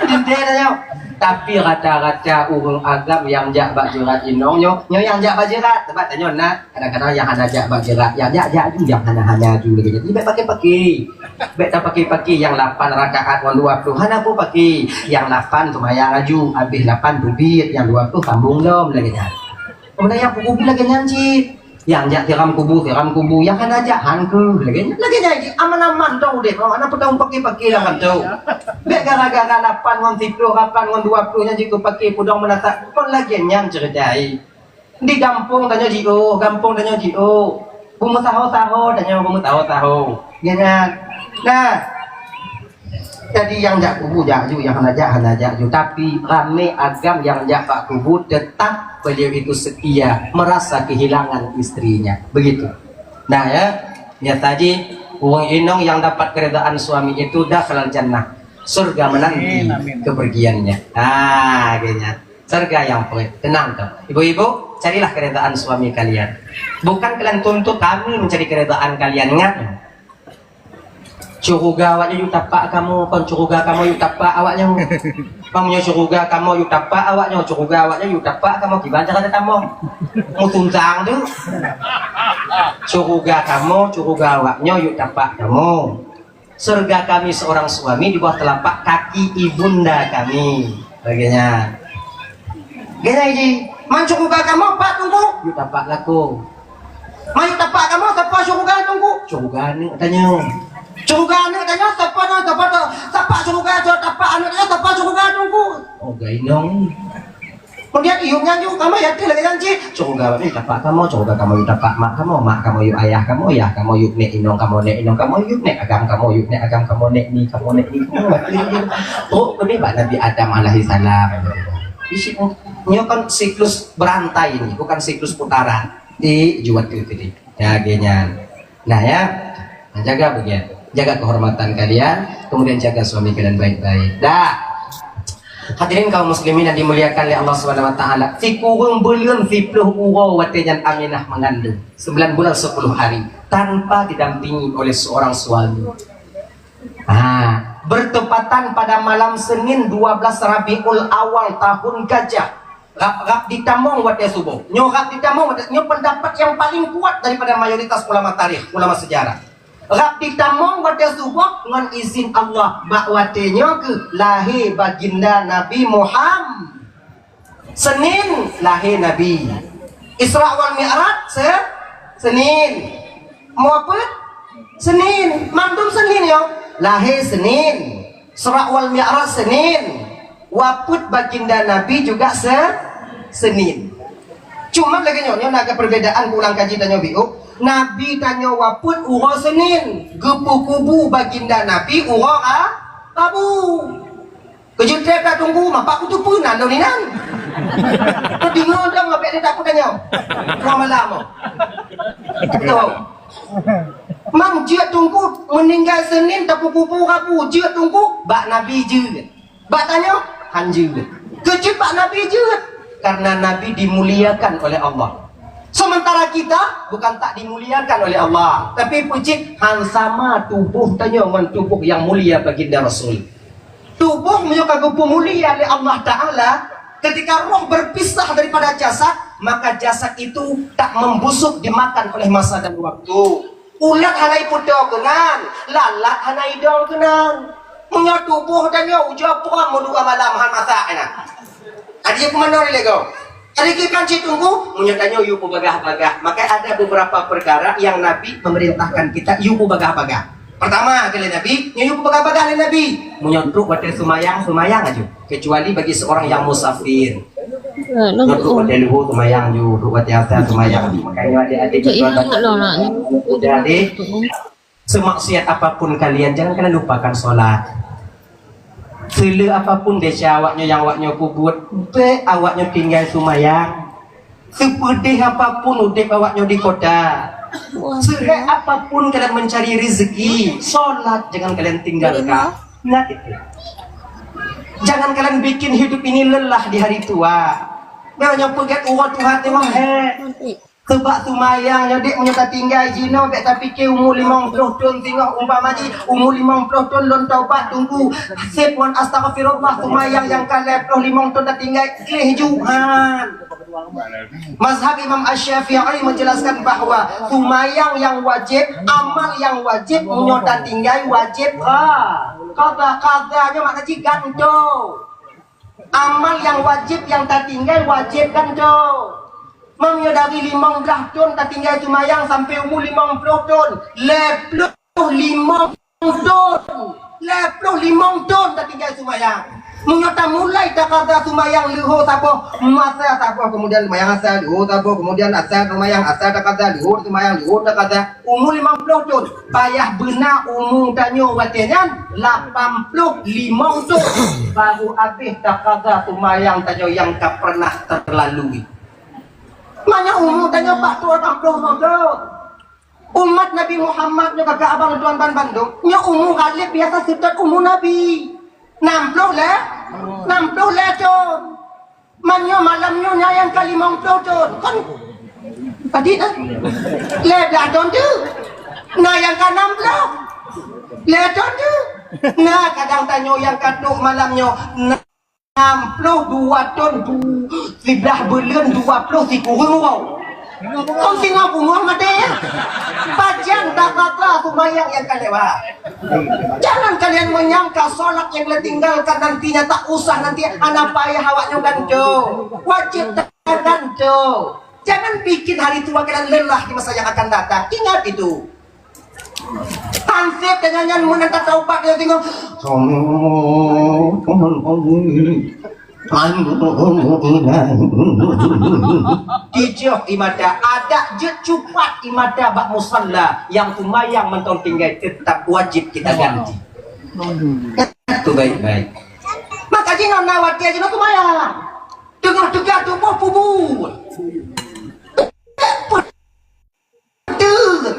Teuntée dah nyoe. Tapi rata-rata ureuëng agam nyang jak bak jeurat inong nyoe, nyoe nyang jak bak jeurat. Sebab tanyoe na, kadang-kadang nyang hana jak bak jeurat, nyang jak, jak ju, nyang hana, hana ju lagée nyan. Jadi bèk paké-paké. Bèk tapaké-paké nyang lapan rakaat ngon dua ploh. Hana peue paké. Nyang lapan seumayang aju, abéh lapan teubiet, nyang dua ploh sambông lom lagée nyan. Keumudian nyang peukubu lagée nyan cit. Nyang jak tiram kubu, tiram kubu. Nyang hana jak, han kheueh. Lagée nyan, lagée nyan cit. Aman-aman dong udép. Hana peue tapaké-paké lam atô. Bèk gara-gara lapan ngon siploh, lapan ngon dua ploh nyan jikeu paké peudong meunasah. Kon lagée nyan ceurita jih. Di gampông tanyoe jiôh, gampông tanyoe jiôh. Beumeusaho-saho tanyoe, beumeusaho-saho. Nyan, nyan. Nah, jadi nyang jak kubu jak ju, nyang hana jak hana jak ju. Tapi ramé agam nyang jak bak kubu, tetap beliau itu setia, merasa kehilangan istrinya. Begitu. Nah, ya, nyata jih, ureuëng inong yang dapat keridaan suami itu dakhalal jannah. Surga menanti kepergiannya. Ah, kayaknya. Syurga nyang peuet. Tenang tu. Ibu-ibu, carilah keridaan suami kalian. Bukan kalian tuntut kami mencari keridaan kalian, ngat. Syurga awaknyoe yue tapak kamoe, kon syurga kamoe yue tapak awaknyoe. Bang nyoe syurga kamoe yue tapak awaknyoe, syurga awaknyoe yue tapak kamoe, kiban cara tatamong. Meutuntang tu. Syurga kamoe, syurga awaknyoe yue tapak kamoe. Surga kami seorang suami di bawah telapak kaki ibunda kami. Lagée nyan. Lagée nyan jih, man syurga kamoe pat Teungku? Yue tapak lakoe. Man yue tapak kamoe, sapa syurga Teungku? Syurga aneuk tanyoe. Syurga aneuk tanyoe, sapa nyoe, sapa tu? Sapa syurga, sapa aneuk tanyoe, sapa syurga Teungku? Oh, gainong. Kemudian iyup nyan ju, kamoe yakin lagée nyan cit. Syurga awaknyoe yue tapak kamoe, syurga kamoe yue tapak mak kamoe, mak kamoe yue ayah kamoe, ayah kamoe yue nek inong kamoe, nek inong kamoe yue nek agam kamoe, yue nek agam kamoe, nek ni kamoe, nek ni kamoe. Oh, keuneuk bak Nabi Adam alaihissalam. Di situ. Nyoe kan siklus berantai ini, bukan siklus putaran. Di juat tu tadi. Ya, lagée nyan. Nah, ya. Nah, jaga bagian. Jaga kehormatan kalian, kemudian jaga suami kalian baik-baik. Dah. Hadirin kaum muslimin yang dimuliakan oleh Allah Subhanahu wa taala, sikureueng buleuen siploh uroe watée nyan Aminah mengandung, sembilan bulan sepuluh hari, tanpa didampingi oleh seorang suami. Ha, bertepatan pada malam Senin dua belas Rabiul Awal tahun Gajah, rab-rab ditamong watée suboh. Nyoe rab ditamong watée, nyoe pendapat yang paling kuat daripada mayoritas ulama tarikh, ulama sejarah. Rab ditamong watée suboh ngon izin Allah, bak watée nyoe keuh lahé baginda Nabi Muham-, Senin lahé Nabi. Isra wal Mi'raj se-, Senin. Muapeuet? Senin. Mandum Senin nyoe. Lahé Senin. Isra wal Mi'raj Senin. Wapeuet baginda Nabi juga se-, Senin. Cuma lagée nyoe, nyoe na perbedaan ulang kaji tanyoe biôh. Nabi tanyoe wapeuet uroe Senin, geupeukubu baginda Nabi uroe A-, Rabu. Keujeuet trép ka Teungku, mapa kuteupeue nan lôn inan. Teudeungoe dong abéh lé takot tanyoe. Dua malam. Betul. Mang jeuet Teungku, meuninggai Senin tapeukubu Rabu, jeuet Teungku, bak Nabi jeuet. Bak tanyoe, han jeuet. Keujeuet bak Nabi jeuet. Karena Nabi dimuliakan oleh Allah. Sementara kita bukan tak dimuliakan oleh Allah, tapi peucit han sama tuboh tanyoe ngon tuboh yang mulia baginda Rasul. Tuboh meunyoe ka geupeumulia lé Allah Ta'ala, ketika roh berpisah daripada jasad, maka jasad itu tak membusuk dimakan oleh masa dan waktu. Ulat hana iputo keunan, lalat hana idong keunan. Meunyoe tuboh tanyoe ujoe prom meudua malam han masak na. Adi peumanoe lego. Jadi kan cit Teungku, meunyoe tanyoe yue peubagah-bagah, maka ada beberapa perkara yang Nabi memerintahkan kita yue peubagah-bagah. Pertama, kata Nabi, nyoe yue peubagah-bagah lé Nabi. Meunyoe trok watèe seumayang, seumayang aju. Kecuali bagi seorang yang musafir. Nyoe trok watèe luhô seumayang ju, trok watèe asar seumayang ju. Makanya adik-adik udah deh. Semaksiat apapun kalian, jangan kalian lupakan sholat. Seulé apapun desya awaknyoe nyang awaknyoe peubuet, bèk awaknyoe tinggai seumayang. Seupedeh apapun udép awaknyoe di kota, seuhèk apapun kalian mencari rezeki, sholat jangan kalian tinggalkan. Ingat itu. Jangan kalian bikin hidup ini lelah di hari tua. Bèk nyoe peugèt uroe tuha teungoh hèk. Seubab seumayang nyoe dek meunyoe tatinggai jinoe, bèk tapike umu limong ploh thon singoh, umpama jih umu limong ploh thon lôn taubat Teungku. Sép ngon astaghfirullah, seumayang nyang ka lhèe ploh limong thon tatinggai gleh juhan. Mazhab Imam Asy-Syafi'i menjelaskan bahwa seumayang nyang wajéb, amal nyang wajéb meunyoe tatinggai wajéb qa-, qadha, qadha nyoe makna jih gantoe. Amal nyang wajéb nyang tatinggai wajéb gantoe. Meunyoe dari limong blah thon tatinggai seumayang sampai umu limong ploh thon, lhèe ploh limong thon, lhèe ploh limong thon tatinggai seumayang. Meunyoe tamulai taqadha seumayang luhô saboh, asar saboh, kemudian seumayang asar, luhô saboh, kemudian asar seumayang, asar taqadha, luhô seumayang, luhô taqadha. Umu limong ploh thon, payah beuna umu tanyoe watèe nyan lapan ploh limong thon, baru abéh taqadha seumayang tanyoe nyang ka pernah terlalui. Meunyoe umu tanyoe pat thon lapan ploh limong thon. Umat Nabi Muhammad nyoe kakak abang tuan ban bandum, nyoe umu Khalid biasa seutôt umu Nabi. Nam ploh lhèe, nam ploh lhèe thon. Meunyoe malam nyoe na nyang ka limong ploh thon, kon padit, eh? Lhèe blah thon teuh. Na nyang ka nam ploh. Lhèe thon teuh. Na kadang tanyoe nyang ka trok malam nyoe, nam ploh dua thon tu, siblah buleuen dua ploh sikureueng uroe. Kon singoh pungoh maté, ya? Pajan taqadha seumayang nyang ka lewat. Jangan kalian menyangka sholat yang kalian tinggalkan nantinya tak usah, nanti hana payah awaknyoe gantoe. Wajib gantoe. Jangan bikin hari tua kalian lelah di masa yang akan datang. Ingat itu. Hansip tanyoe nyan meunan tataubat, tanyoe tengok. Dijok ie mata, adak jeuet cupat ie mata bak musalla, nyang seumayang mantong tinggai, tetap wajib kita ganti. Itu baik-baik. Maka jinoe na watèe jinoe seumayang. Teungoh teuga tuboh peubuet. Beutôi.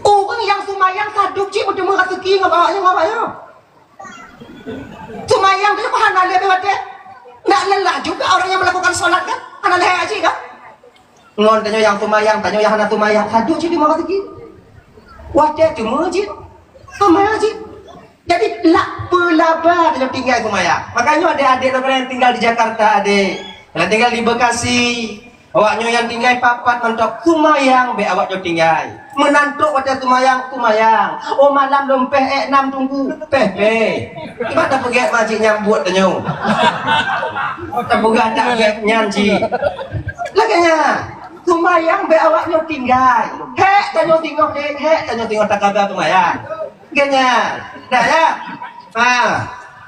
Ureueng nyang seumayang saduek cit meuteumé raseuki ngon awaknyan, ngon awaknyan. Seumayang tu hana lé watèe. Nak lelah juga orang yang melakukan sholat kan? Hana lé haji kan? Ngon tanyoe nyang seumayang, tanyoe nyang hana seumayang, saduek cit teumé raseuki. Watèe teumé cit, seumayang cit. Jadi, lak peulaba tanyoe tinggai seumayang. Makanya adik-adik yang tinggal di Jakarta, adik. Yang tinggal di Bekasi, awaknyoe nyang tinggai pat-pat mantong seumayang bèk awaknyoe tinggai. Meunan trok watèe seumayang, seumayang. Oh, malam lom pèh èk nam Teungku, pèh-pèh. Kiban tapeugèt masjid nyang buet tanyoe. Tapeugah tak gèt nyan cit. Lagèe nyan, seumayang bèk awaknyoe tinggai. Hèk tanyoe singoh deh, hèk tanyoe singoh taqadha seumayang. Geuh nyan. Dah, ya? Ha.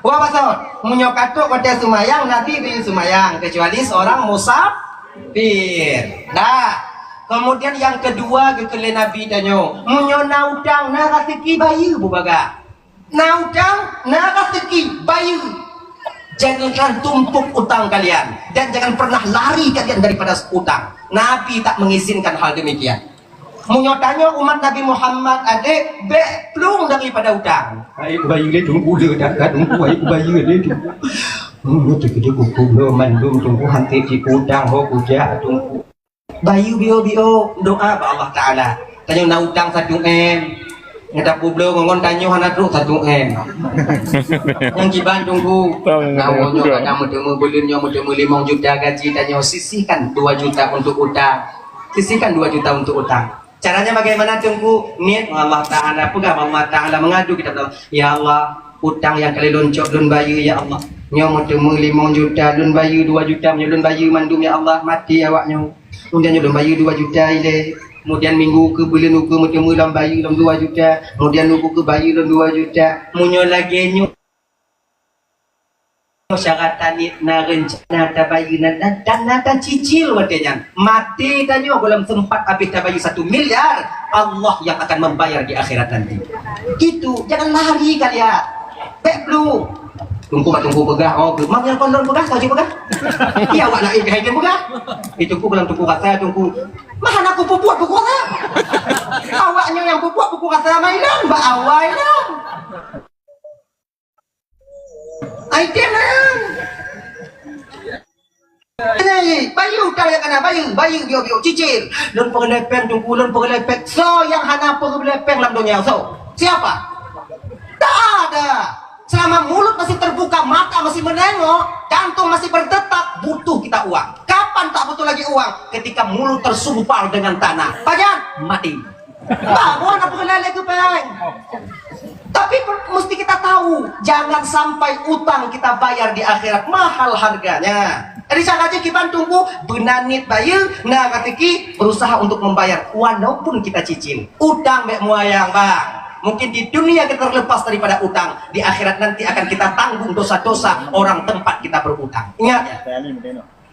Wa basot. Meunyoe ka trok watèe seumayang, Nabi bri seumayang, kecuali seorang musafir. Dah. Kemudian yang kedua, geukheun lé Nabi tanyoe, meunyoe na utang, na raseuki, bayeue bubagah. Na utang, na raseuki, bayeue. Jangan tumpuk utang kalian dan jangan pernah lari kalian daripada utang. Nabi tak mengizinkan hal demikian. Meunyoe tanyoe umat Nabi Muhammad, adik, bèk plueng daripada utang. Hai kubayeue lé Teungku, lé dak ka Teungku, hai kubayeue lé Teungku. Hmm, tu kita kuku belum mandum Teungku, hanté cit utang ho kujak Teungku. Bayeue bio-bio, doa bak Allah Taala. Tanyoe na utang satu M. Nyang tapubloe ngon tanyoe hana trok satu M. Nyang kiban Teungku. Tahu, tahu. Nyoe kadang meuteumé buleuen nyoe meuteumé limong juta gaji tanyoe, sisihkan dua juta untuk utang. Sisihkan dua juta untuk utang. Caranya bagaimana, Teungku? Niet Allah Taala, peugah bak Allah Taala, mengadu kita kepada Allah. Ya Allah, utang nyang ka lheueh lôn cok lôn bayeue, ya Allah. Nyoe meuteumé limong juta, lôn bayeue dua juta, meunyoe lôn bayeue mandum, ya Allah, maté awak nyoe. Kemudian nyoe lôn bayeue dua juta ilée. Kemudian minggu keu buleuen ukeue meuteumé lom bayeue lom dua juta. Kemudian ukeue keu bayeue lom dua juta. Meunyoe lagée nyoe, syarat taniet na reuncana tabayeue na, dan, dan na tacicil watée nyan. Maté tanyoe gohlom sempat habéh tabayeue satu miliar, Allah yang akan membayar di akhirat nanti. Itu, jangan lari kalian. Bék blueng. Teungku bak teungku peugah, oh, mang nyang kon lôn peugah, ka jeuet peugah. Iya, awak laén hai peugah. Itu ku bilang teungku rasa, teungku. Mah hana ku peubuet buku rasa. Awak nyoe nyang peubuet buku rasa mai lôn, bak awai lôn. Ai tem nyan. Hei, bayeue utang nyang kana, bayeue, bayeue biôk-biôk, cicil. Lôn peureulée péng, teungku, lôn peureulée péng. Soe nyang hana peureulée péng lam donya, soe? Siapa? Tak ada. Selama mulut masih terbuka, mata masih menengok, jantung masih berdetak, butuh kita uang. Kapan tak butuh lagi uang? Ketika mulut tersumpal dengan tanah. Pajan? Mati. Bah, bukan apa kena lagi péng. Tapi per- mesti kita tahu, jangan sampai utang kita bayar di akhirat mahal harganya. Jadi cara aja kiban tunggu, beunaniet bayeue, na rezeki, berusaha untuk membayar walaupun kita cicil. Utang bék muayang, bang. Mungkin di dunia kita terlepas daripada utang, di akhirat nanti akan kita tanggung dosa-dosa orang tempat kita berutang. Ingat ya.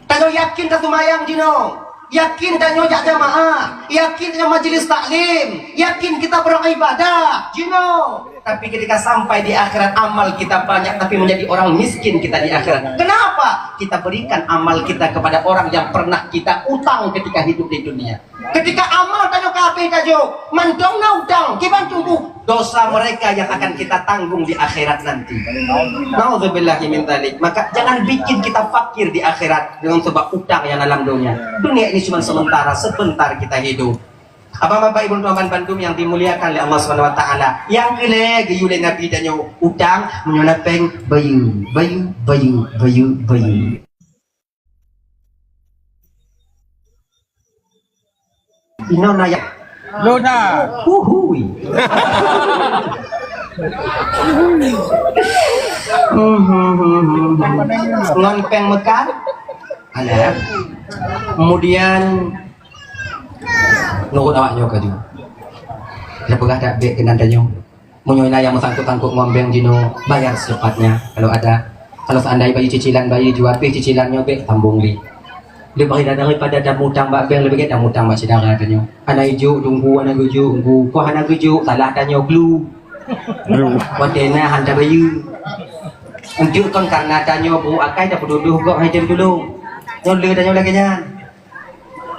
Tanyoe yakin taseumayang jinoe, yakin tanyoe jak jamaah, yakin tanyoe majelis taklim, yakin kita beribadah jinoe. Tapi ketika sampai di akhirat, amal kita banyak tapi menjadi orang miskin kita di akhirat. Kenapa? Kita berikan amal kita kepada orang yang pernah kita utang ketika hidup di dunia. Ketika amal tanyoe ka habéh tajok, mantong na utang, kiban tunggu dosa mereka yang akan kita tanggung di akhirat nanti. Nauzubillahi min dzalik. Maka jangan bikin kita fakir di akhirat dengan sebab utang yang dalam dunia. Dunia ini cuma sementara, sebentar kita hidup. Abang, Bapak, Ibu, teman bandum yang dimuliakan oleh Allah Subhanahu wa taala. Yang keulhèe geuyue lé Nabi tanyoe utang, meunyoe na péng, bayeue, bayeue, bayeue, bayeue, bayeue. Inoe na ya. Lona. Huhui. Ngon péng meukat. Ada. Kemudian nurut awak nyoe kaju. Dah peugah tak bek keunan tanyoe. Meunyoe na nyang meusangkut-sangkut ngon bank jinoe, bayar secepatnya kalau ada. Kalau seandai bayeue cicilan, bayeue jua pih cicilan nyoe bék tambong lé. Leubeh daripada tamutang bak bank, leubeh gét tamutang bak syedara tanyoe. Hana ijok tunggu, hana geujok tunggu, ko hana geujok, salah tanyoe glue. Glue. Watée na han tabayeue. Enteuk kon karena tanyoe bu akai tapeududuh gok hai tem tulông. Nyoe le tanyoe lagée nyan.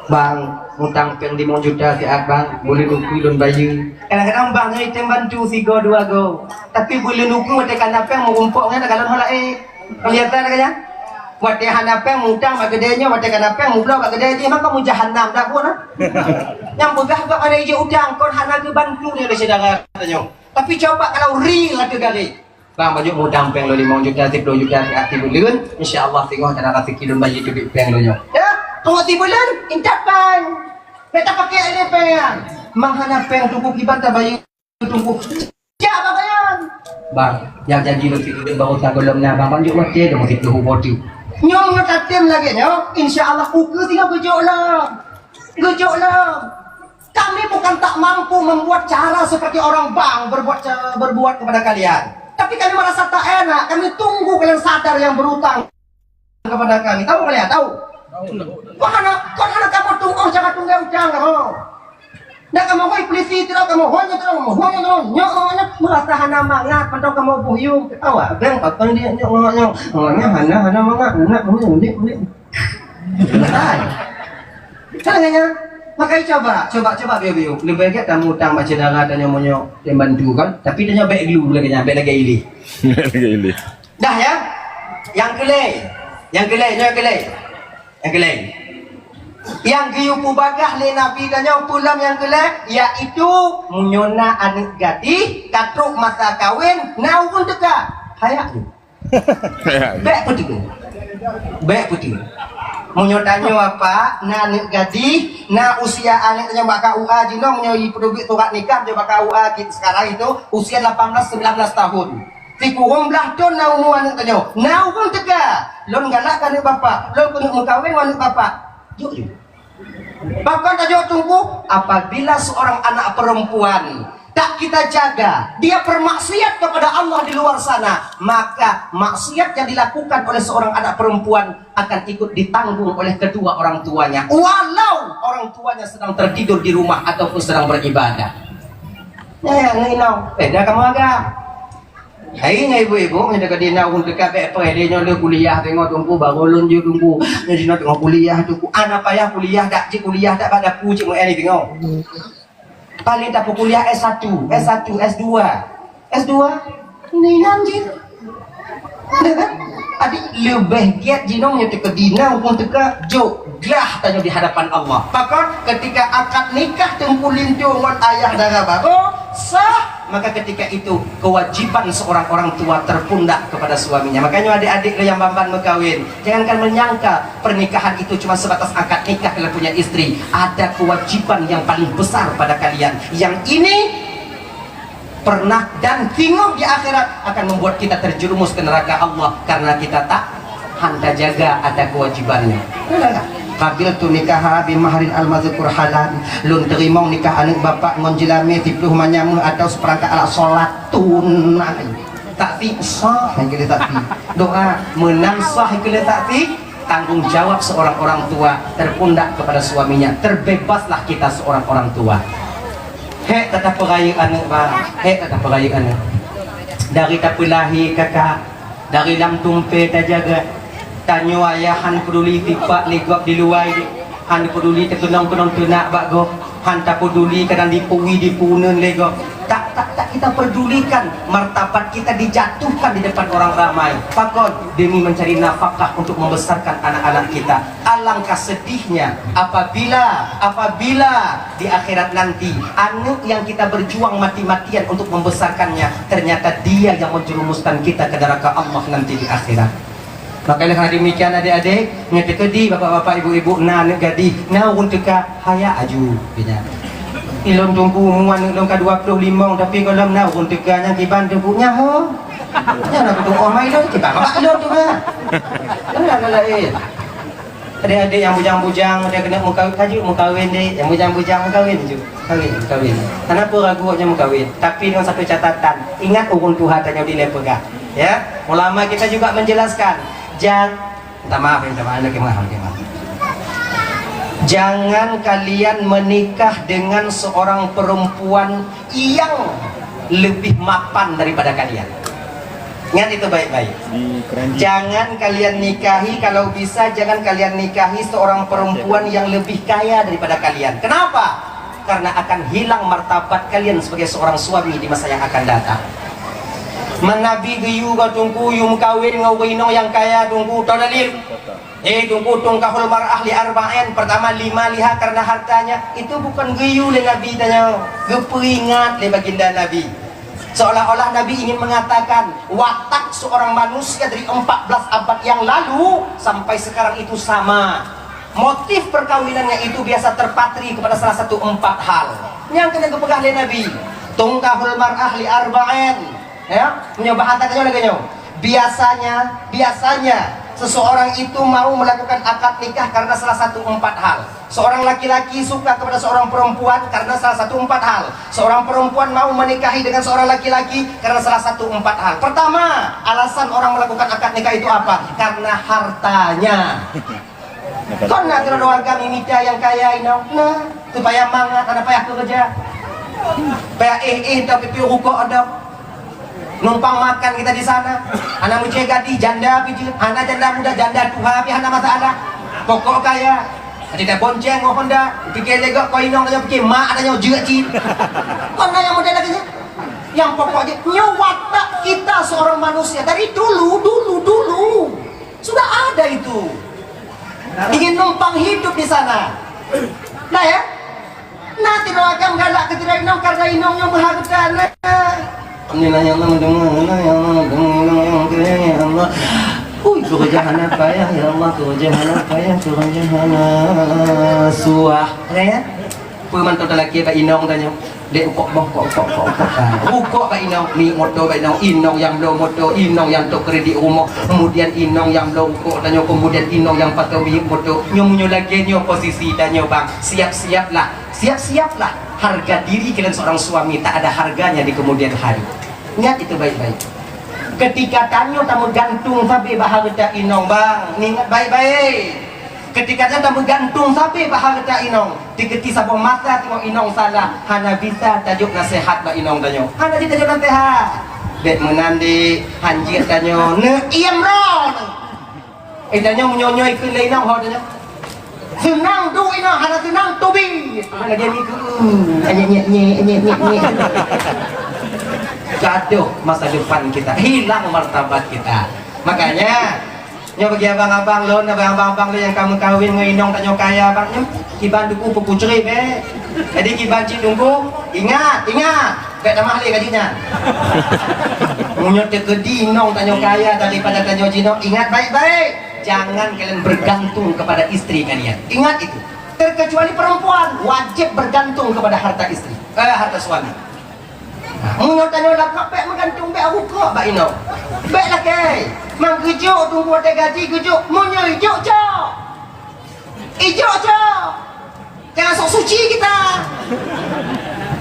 Bang, utang péng limong juta siat bang, buleuen ukeue lôn bayeue. Kadang-kadang bang nyoe item bantu sigoe dua goe. Tapi buleuen ukeue watée kana péng meurumpok ngon kalon ho laén. Kelihatan kan ya? Watée hana péng mutang bak keudée nyoe, watée kana péng mubloe bak keudée jih, maka mujahannam dah buet nah. Nyang peugah bak hana ijok utang kon hana geubantu nyoe lé syedara tanyoe. Tapi coba kalau real ateueh garéh. Bang, bacut mutang péng lôn limong juta, siplôh juta, siat sibuleuen, insya Allah singoh kana raseuki lôn bayeue teubiet péng lôn nyoe. Ya, tunggu sibuleuen, intat péng. Beta pakai ada péng. Mang hana péng tunggu kiban tabayeue tunggu. Jak babayan. Bang, nyang janji lôn sibuleuen baru sagoe lom na, bang, bacut watée lôn siplôh ubo tu. Nyoe meunyoe tatem lagée nyoe, insya Allah ukeue singoh geujok lom. Geujok lom. Kami bukan tak mampu membuat cara seperti orang bang berbuat berbuat kepada kalian. Tapi kami merasa tak enak. Kami tunggu kalian sadar yang berutang kepada kami. Tahu kalian? Tahu? Kok hana, kok hana kamu tunggu cara tunggu utang kamu? Dah kamu hoi polisi terus, kamu hoi terus, kamu hoi terus. Nyok, nyok, nyok. Merasa hana mangat, padahal kamu buyung. Awak bang, apa dia nyok, nyok, nyok. Oh, nyok, hana, hana mangat. Nak, nak, nak, nak. Hai. Kan hanya, makanya coba, coba, coba biu-biu. Lebih baik kamu utang baca darah tanya monyok dan bantu kan. Tapi tanya baik dulu lagi, baik lagi ini. Lagi ini. Dah ya. Yang kelai. Yang kelai, yang kelai. Yang kelai. Yang geuyue peubagah lé Nabi tanyoe pulam yang kelai, yaitu meunyoe na aneuk gadih, ka trok masa kawin, na ureueng teuka. Hayak tu. Bék peuteun. Bék peuteun. Meunyoe tanyoe apa, na aneuk gadih, na usia aneuk tanyoe bak K U A jinoe, meunyoe ipeuduek surat nikah, meunyoe bak K U A sekarang itu usia delapan belas, sembilan belas tahun. Sikureueng blaih thon na umu aneuk tanyoe. Na ureueng teuka, "Lôn galak keu aneuk bapak, lôn keuneuk meukawen ngon aneuk bapak." Jok ju. Pakon tajok teungku? Apabila seorang anak perempuan tak kita jaga, dia bermaksiat kepada Allah di luar sana, maka maksiat yang dilakukan oleh seorang anak perempuan akan ikut ditanggung oleh kedua orang tuanya, walau orang tuanya sedang tertidur di rumah ataupun sedang beribadah. Ya, ya, nginong. Beda kamu agak. Hai nyan ibu-ibu, nyan dekat dina ureueng teuka bèk preh lé nyoe lé kuliah tengok teungku, baru lôn jeuet teungku. Nyoe jinoe tengok kuliah teungku. Ana payah kuliah dak, cit kuliah dak bak dapu cit meu'en tengok. Paling tapeukuliah S satu, S satu, S dua. S dua? Nyan jih. Nah, kan? Adik leubeh giat jinoe nyoe teuka dina ureueng teuka jok glah tanyoe di hadapan Allah. Pakon ketika akad nikah teungku linto ngon ayah dara baroe sah, maka ketika itu kewajiban seorang orang tua terpundak kepada suaminya. Makanya adik-adik lo nyang ban-ban meukawen, jangankan menyangka pernikahan itu cuma sebatas akad nikah kalau punya istri. Ada kewajiban yang paling besar pada kalian. Yang ini pernah dan singoh di akhirat akan membuat kita terjerumus ke neraka Allah karena kita tak hanta jaga ada kewajibannya. Qabiltu nikaha bi mahrin al-mazkur halan. Lôn teurimong nikah aneuk bapak ngon jeulamé siplôh manyam atau seperangkat alat sholat tunai. Taksi sah, hai keuneuk taksi. Doa meunan sah, hai keuneuk taksi. Tanggung jawab seorang orang tua terpundak kepada suaminya. Terbebaslah kita seorang orang tua. Hék tatapeurayeuk aneuk, bah. Hék tatapeurayeuk aneuk. Dari tapeulahé kakak, dari lam tumpé tajaga. Tanyoe ayah han peuduli sipat lé gob di luwa, han peuduli teukeunong-keunong teunak bak gob, han tapeuduli kadang dipeue dipuneuen lé gob. Tak, tak, tak kita pedulikan martabat kita dijatuhkan di depan orang ramai. Pakon? Demi mencari nafkah untuk membesarkan anak-anak kita. Alangkah sedihnya apabila, apabila di akhirat nanti, aneuk yang kita berjuang mati-matian untuk membesarkannya, ternyata dia yang menjerumuskan kita ke neraka Allah nanti di akhirat. Maka oleh karena demikian, adik-adik, nyoe teukeudi bapak-bapak, ibu-ibu, na aneuk gadih, na ureueng teuka, hayak aju, geuhnyan. Ilôn teungku umu aneuk lôn ka dua ploh limong, tapi gohlom na ureueng teuka nyang kiban teungku nyaho. Nyan aku tu'oh mai lôn, kiban bapak lôn tu kan. Kan laén. Adik-adik nyang bujang-bujang, udah keuneuk meukawen, ka jeuet meukawen deh. Nyang bujang-bujang meukawen ju. Kawin, kawin. Kenapa ragu awak nyan meukawen? Tapi dengan satu catatan, ingat ureueng tuha tanyoe dilèe peugah. Ya, ulama kita juga menjelaskan, jan-, minta maaf, minta maaf, minta maaf, minta maaf. Jangan kalian menikah dengan seorang perempuan yang lebih mapan daripada kalian. Ingat itu baik-baik. Di Keranji. Jangan kalian nikahi, kalau bisa jangan kalian nikahi seorang perempuan yang lebih kaya daripada kalian. Kenapa? Karena akan hilang martabat kalian sebagai seorang suami di masa yang akan datang. Meunyo Nabi geuyue bak teungku, yue meukawen ngon ureueng inong nyang kaya, teungku, toh dalil. Eh, teungku, tunkahul mar'ah li arba'in, pertama lima liha karena hartanya. Itu bukan geuyue lé Nabi tanyoe, geupeuingat lé baginda Nabi. Seolah-olah Nabi ingin mengatakan, watak seorang manusia dari empat belas abad yang lalu sampai sekarang itu sama. Motif perkawinannya itu biasa terpatri kepada salah satu empat hal. Nyang keuneuk geupeugah lé Nabi, tunkahul mar'ah li arba'in. Ya, meunyoe bahasa tanyoe lagèe nyoe. Biasanya, biasanya seseorang itu mau melakukan akad nikah karena salah satu empat hal. Seorang laki-laki suka kepada seorang perempuan karena salah satu empat hal. Seorang perempuan mau menikahi dengan seorang laki-laki karena salah satu empat hal. Pertama, alasan orang melakukan akad nikah itu apa? Karena hartanya. Kon na keudroe agam mita nyang kaya inong. Nah, supaya mangat, hana payah keureuja. Payah éh-éh atau pipi rukok ada. Numpang makan kita di sana. Hana meucue gadih, janda pih jeuet. Hana janda muda, janda tuha pih hana masalah. Pokok kaya. Adak tabonceng ngon Honda, pikir lé gob kon inong tanyoe, pikir mak tanyoe jeuet cit. Kon na nyang model lagèe nyan. Nyang pokok jih, nyoe watak kita seorang manusia dari dulu, dulu, dulu. Sudah ada itu. Ingin numpang hidup di sana. Nah ya, nanti doakan galak keu inong karena inong nyang berharga. Nah. Alhamdulillah ya Allah, alhamdulillah ya Allah, alhamdulillah ya Allah. Ui, keureuja hana payah ya Allah, keureuja hana payah, keureuja hana suah. Ya? Peue mantong talakèe bak inong tanyoe. Dek ukok boh, kok, kok, kok, kok. Ah, ukok bak inong, miyueb moto bak inong, inong nyang bloe moto, inong nyang tok kredit rumoh, kemudian inong nyang bloe ukok tanyoe, kemudian inong nyang pasoe miyueb moto. Nyoe meunyoe lagèe nyoe posisi tanyoe, Bang, siap-siaplah, siap-siaplah. Harga diri kalian seorang suami tak ada harganya di kemudian hari. Ingat itu baik-baik. Ketika tanyoe tameugantung sabe bak hareuta inong, Bang, ingat baik-baik. Ketika tanyoe tameugantung sabe bak hareuta inong, teukeudi saboh masa teungoh inong salah, hana bisa tajok naseuhat bak inong tanyoe. Hana jeuet tajok naseuhat. Bèk meunan deh, hanjeuet tanyoe, neuiem droe. Eh, tanyoe meunyoe-nyoe ikheun lé inong ho tanyoe. Seunang duek inong, hana seunang teubiet. Mana dia ni tu? Nyek, nyek, nyek, nyek, nyek, nyek. Gadoh masa depan kita, hilang martabat kita. Makanya, nyoe bagi abang-abang lôn, abang-abang lôn nyang ka meukawen ngon inong tanyoe kaya, bang, nyoe kiban duku peukucré bèk. Jadi kiban cit tunggu, ingat, ingat, bèk tamah lé ka jih nyan. Meunyoe teukeudi inong tanyoe kaya daripada tanyoe jinoe, ingat baik-baik, jangan kalian bergantung kepada istri kalian. Ingat itu. Terkecuali perempuan wajib bergantung kepada harta istri, eh, harta suami. Meunyoe tanyoe lakok bèk meugantung, bèk rukok bak inong. Bèk lakèe. Mang geujok tunggu watèe gaji geujok, meunyoe ijok cok. Ijok cok. Jangan sok suci kita.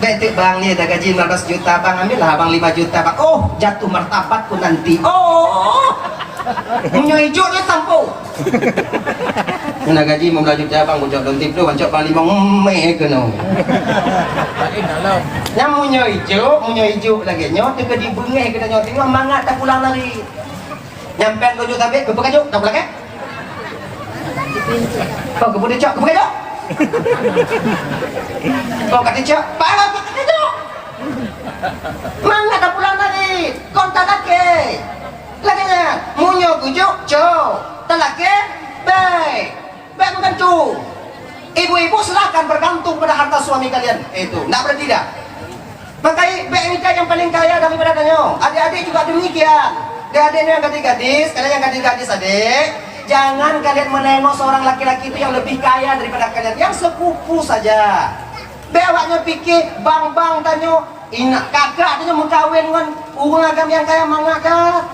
Bèk teuk bang ni dah gaji lima belas juta bang, ambil lah abang lima juta bang. Oh, jatuh martabatku nanti. Oh. Meunyoe ijok dia sampo. Nyoe gaji lima belas juta bang, bujok lôn tiep tu, bancok bang limong meh keunoe. Nyang meunyoe ijok, meunyoe ijok lagèe nyoe, teuka jibeungèh keu tanyoe, teungoh mangat tapulang lari. Nyang pèng tujoh sabé, keupeue kajok, tapulang eh? Kau keupeue cok, keupeue kajok? Kau kata cok, parah kau kata cok. Mangat tapulang lari, kon talakèe. Lagèe nyan, meunyoe geujok, cok. Talakèe, bèk. Bèk meugantung. Ibu-ibu, silakan bergantung pada harta suami kalian. Itu, ndak berarti dah. Maka bèk mita yang paling kaya daripada tanyoe. Adik-adik juga demikian. Adik-adik yang gadis-gadis, kalian yang gadis-gadis adik, jangan kalian menengok seorang laki-laki itu yang lebih kaya daripada kalian, yang sepupu saja. Bèk awaknyan pikir, bang-bang tanyoe, inak kakak tanyoe meukawen ngon ureueng agam nyang kaya mangat that.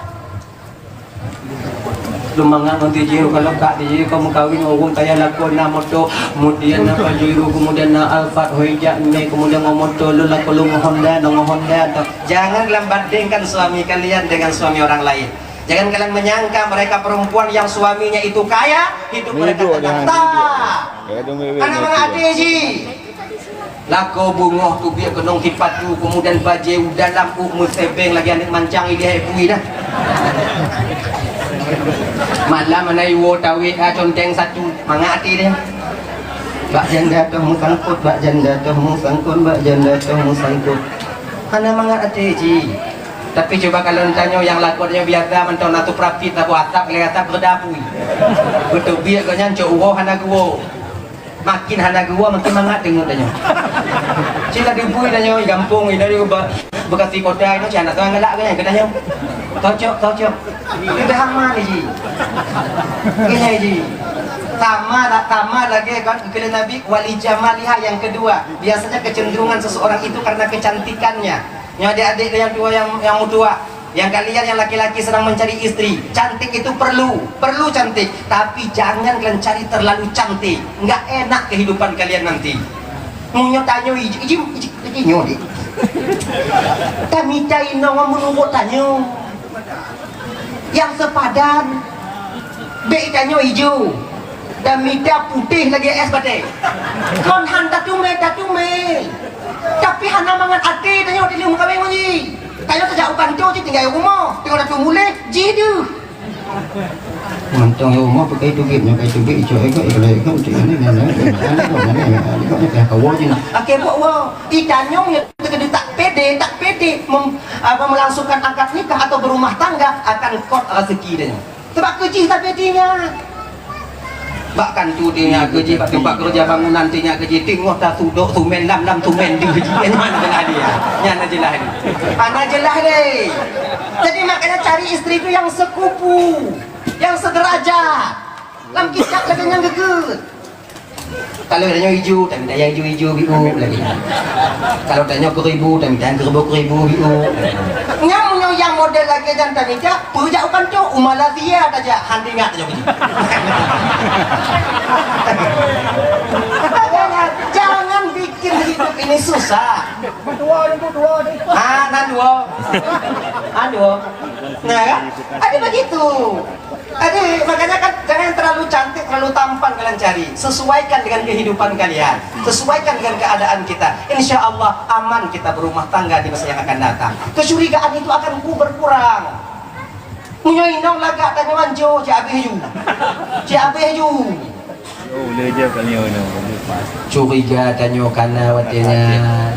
Lôn mangat ngon tijih, kalau kak tijih kau meukawen ngon ureueng kaya lakoe na moto, kemudian na Pajero, kemudian na Alphard, Hoijak, Max, kemudian ngon moto, lôn lakoe lôn ngon Honda, ngon Honda. Jangan kalian bandingkan suami kalian dengan suami orang lain. Jangan kalian menyangka mereka perempuan yang suaminya itu kaya, hidup mereka tenang. Tak. Anak mangat até jih. Lakoe beungoh teubiet keunong sipatu, keumudian bajèe u dalam ôk meusebeng lagèe aneuk mancang ilèe bui dah. Malam hana iwoe tawét, ah, conteng satu, mangat até deh. Bak janda toh meusangkot, bak janda toh meusangkot, bak janda toh meusangkot. Hana mangat até jih. Tapi cuba kalau tanyoe nyang lakoe nyoe biasa mantong na tuprapit, na buah asap, lé asap reda bui. Beuteubiet gobnyan cok uroe hana geuwoe. Makin hana geuwoe, makin mangat teungoh tanyoe. Cit laju bui tanyoe, gampông, dari Bekasi kota itu, cit hana soe galak keu nyan, keu tanyoe. Tocok, tocok. Itu dah hama ni, ji. Keu nyan, ji. Sama, sama lagi kan, keu Nabi, wali jamaliha yang kedua. Biasanya kecenderungan seseorang itu karena kecantikannya. Nyoe adik-adik nyang tuha nyang, nyang meutuah. Yang kalian yang laki-laki sedang mencari istri, cantik itu perlu, perlu cantik, tapi jangan kalian cari terlalu cantik, nggak enak kehidupan kalian nanti. Meunyoe tanyoe ijih, ijih, ijih, ijih nyoe deh. Tamita inong meunurot tanyoe. Yang sepadan, bèk tanyoe ijih. Dan mita putéh lagèe es batèe. Kon han tateumé, tateumé. Tapi hana mangat até tanyoe di lheueh meukawen ngon jih. Tanyoe tajak u kantô jih tinggai u rumoh. Teungoh tateum muléh, jih deuh. Mantong u rumoh pakai tubit, nyoe pakai tubit, icok ekot, ikala ekot, cik ini, ini, ini, ini, ini, ini, ini, ini, ini, kawo jih. Akhé buet woe. I tanyoe nyang teukeudi tak pede, tak pede mem-, apa, melangsungkan akad nikah atau berumah tangga akan kot rezeki tanyoe. Sebab keu jih sabe jih nyan. Bak kantô jih nyan keu jih, bak teumpat keureuja bangunan jih nyan keu jih, teungoh tasudok sumen lam, lam sumen jih keu jih. Nyan jeulaih dia. Nyan jeulaih dia. Hana jeulaih deh. Jadi makanya cari istri tu yang sekufu, yang sederajat. Lam kitab lagèe nyan geukheun. Kalau tanyoe ijo, tamita nyang ijo-ijo biôh lagèe nyan. Kalau tanyoe keuribu, tamita nyang keuribu-keuribu biôh. Nyang meunyoe nyang model lagèe nyan tamita, peue jak u kantô, u Malaysia tajak, han teuingat tanyoe keujeuet. Jangan bikin hidup ini susah. Ah, nan dua. Ah, dua. Nah, kan? Ada begitu. Jadi, makanya kan jangan terlalu cantik, terlalu tampan kalian cari. Sesuaikan dengan kehidupan kalian. Sesuaikan dengan keadaan kita. Insya Allah aman kita berumah tangga di masa yang akan datang. Kecurigaan itu akan ku- berkurang. Meunyoe inong lagak tanyoe anco, cit abéh ju. Cit abéh ju. Oh, boleh je kali ni. Curiga tanyoe kana watèe nyan.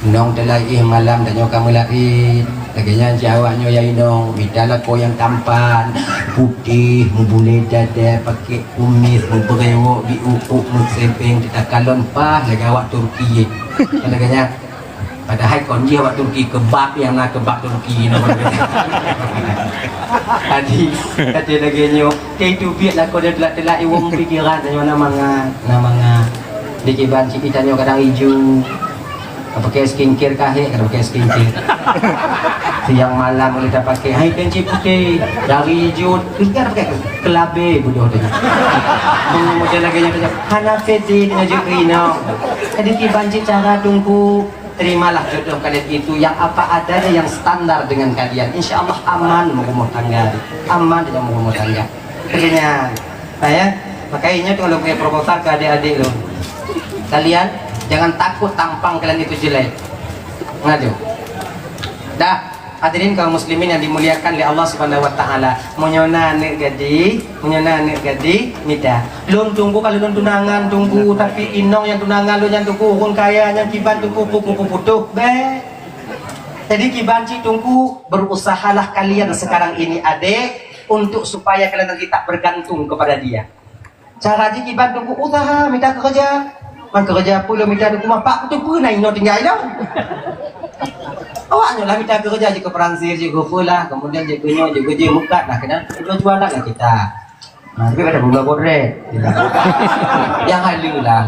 Inong teulahé malam tanyoe ka meulahé. Lagèe nyan cit awak nyoe ya inong, mita lakoe nyang tampan, putéh, meubulèe dada, pakai kumis, meubeurewok, di ukuk, meusepeng, teuka kalon paih lagèe awak Turki. Kan lagèe nyan. Padahai kon jih awak Turki keubab nyang na keubab Turki na. Jadi, kata lagèe nyoe, teubiet lakoe nyan teulak-teulak iwong pikiran tanyoe na mangat, na mangat. Di kiban cit tanyoe kadang ijo. Pakai skincare kahé, kada pakai skincare. Siang malam boleh tapakai. Hai, kan cit putéh. Dari ijo, kan pakai kelabé bodoh tadi. Macam lagèe nyan, hana pede dengan jok rinau. Jadi kiban cit cara tunggu. Terimalah jodoh kalian itu yang apa adanya, yang standar dengan kalian. Insya Allah aman meurumah tangga. Aman dalam meurumah tangga. Akhirnya, nah ya, makanya itu kalau punya proposal ke adik-adik lo, kalian jangan takut tampang kalian itu jelek. Ngaju. Dah, hadirin kaum muslimin yang dimuliakan oleh Allah Subhanahu wa taala. Meunyoe na aneuk gadih, meunyoe na aneuk gadih, mita. Lôn tunggu kalau lôn tunangan tunggu, tapi inong nyang tunangan lôn nyan tunggu ureueng kaya nyang kiban tunggu pupu putuh. Bèk. Jadi kiban cit tunggu, berusahalah kalian sekarang ini adik untuk supaya kalian nanti tak bergantung kepada dia. Cara jih kiban tunggu usaha, mita keureuja. Man keureuja peue lôn mita tunggu, man pak kutu peue na inoe tinggai lom. Awak nyoe lah mita keureuja jih keu Perancis, jih keu peue lah, kemudian jih keu nyoe, jih keu jih mukat lah keunan. Jual-jualan lah kita. Nah, tapi ada bunga bodrek. Yang halu lah.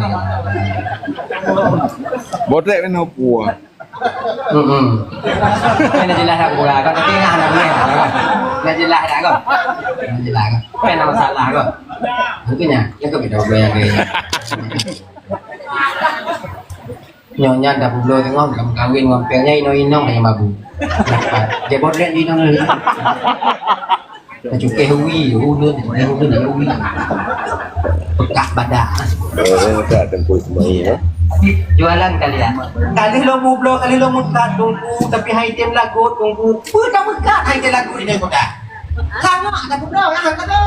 Bodrek mana puas? Hmm. Kan dah jelas dah pura. Kau tapi ngah dah boleh. Dah jelas dah kau. Dah jelas kau. Kan ada masalah kau. Mungkin ya, ya kau kita boleh lagi. Nyonya dah puluh tengok dalam kawin ngompelnya inong-inong hanya mabu. Dia bodrek inong ni. Tacukeh hui, hui, hui, hui. Pekah badak. Oh, tak Tengku Ismail, eh? Jualan kalian. Kali lo mublo, kali lo mutlak tunggu, tapi hai tem lagu tunggu. Pun dah mutlak hai tem lagu ini kota. Sama ada pun dah yang kata.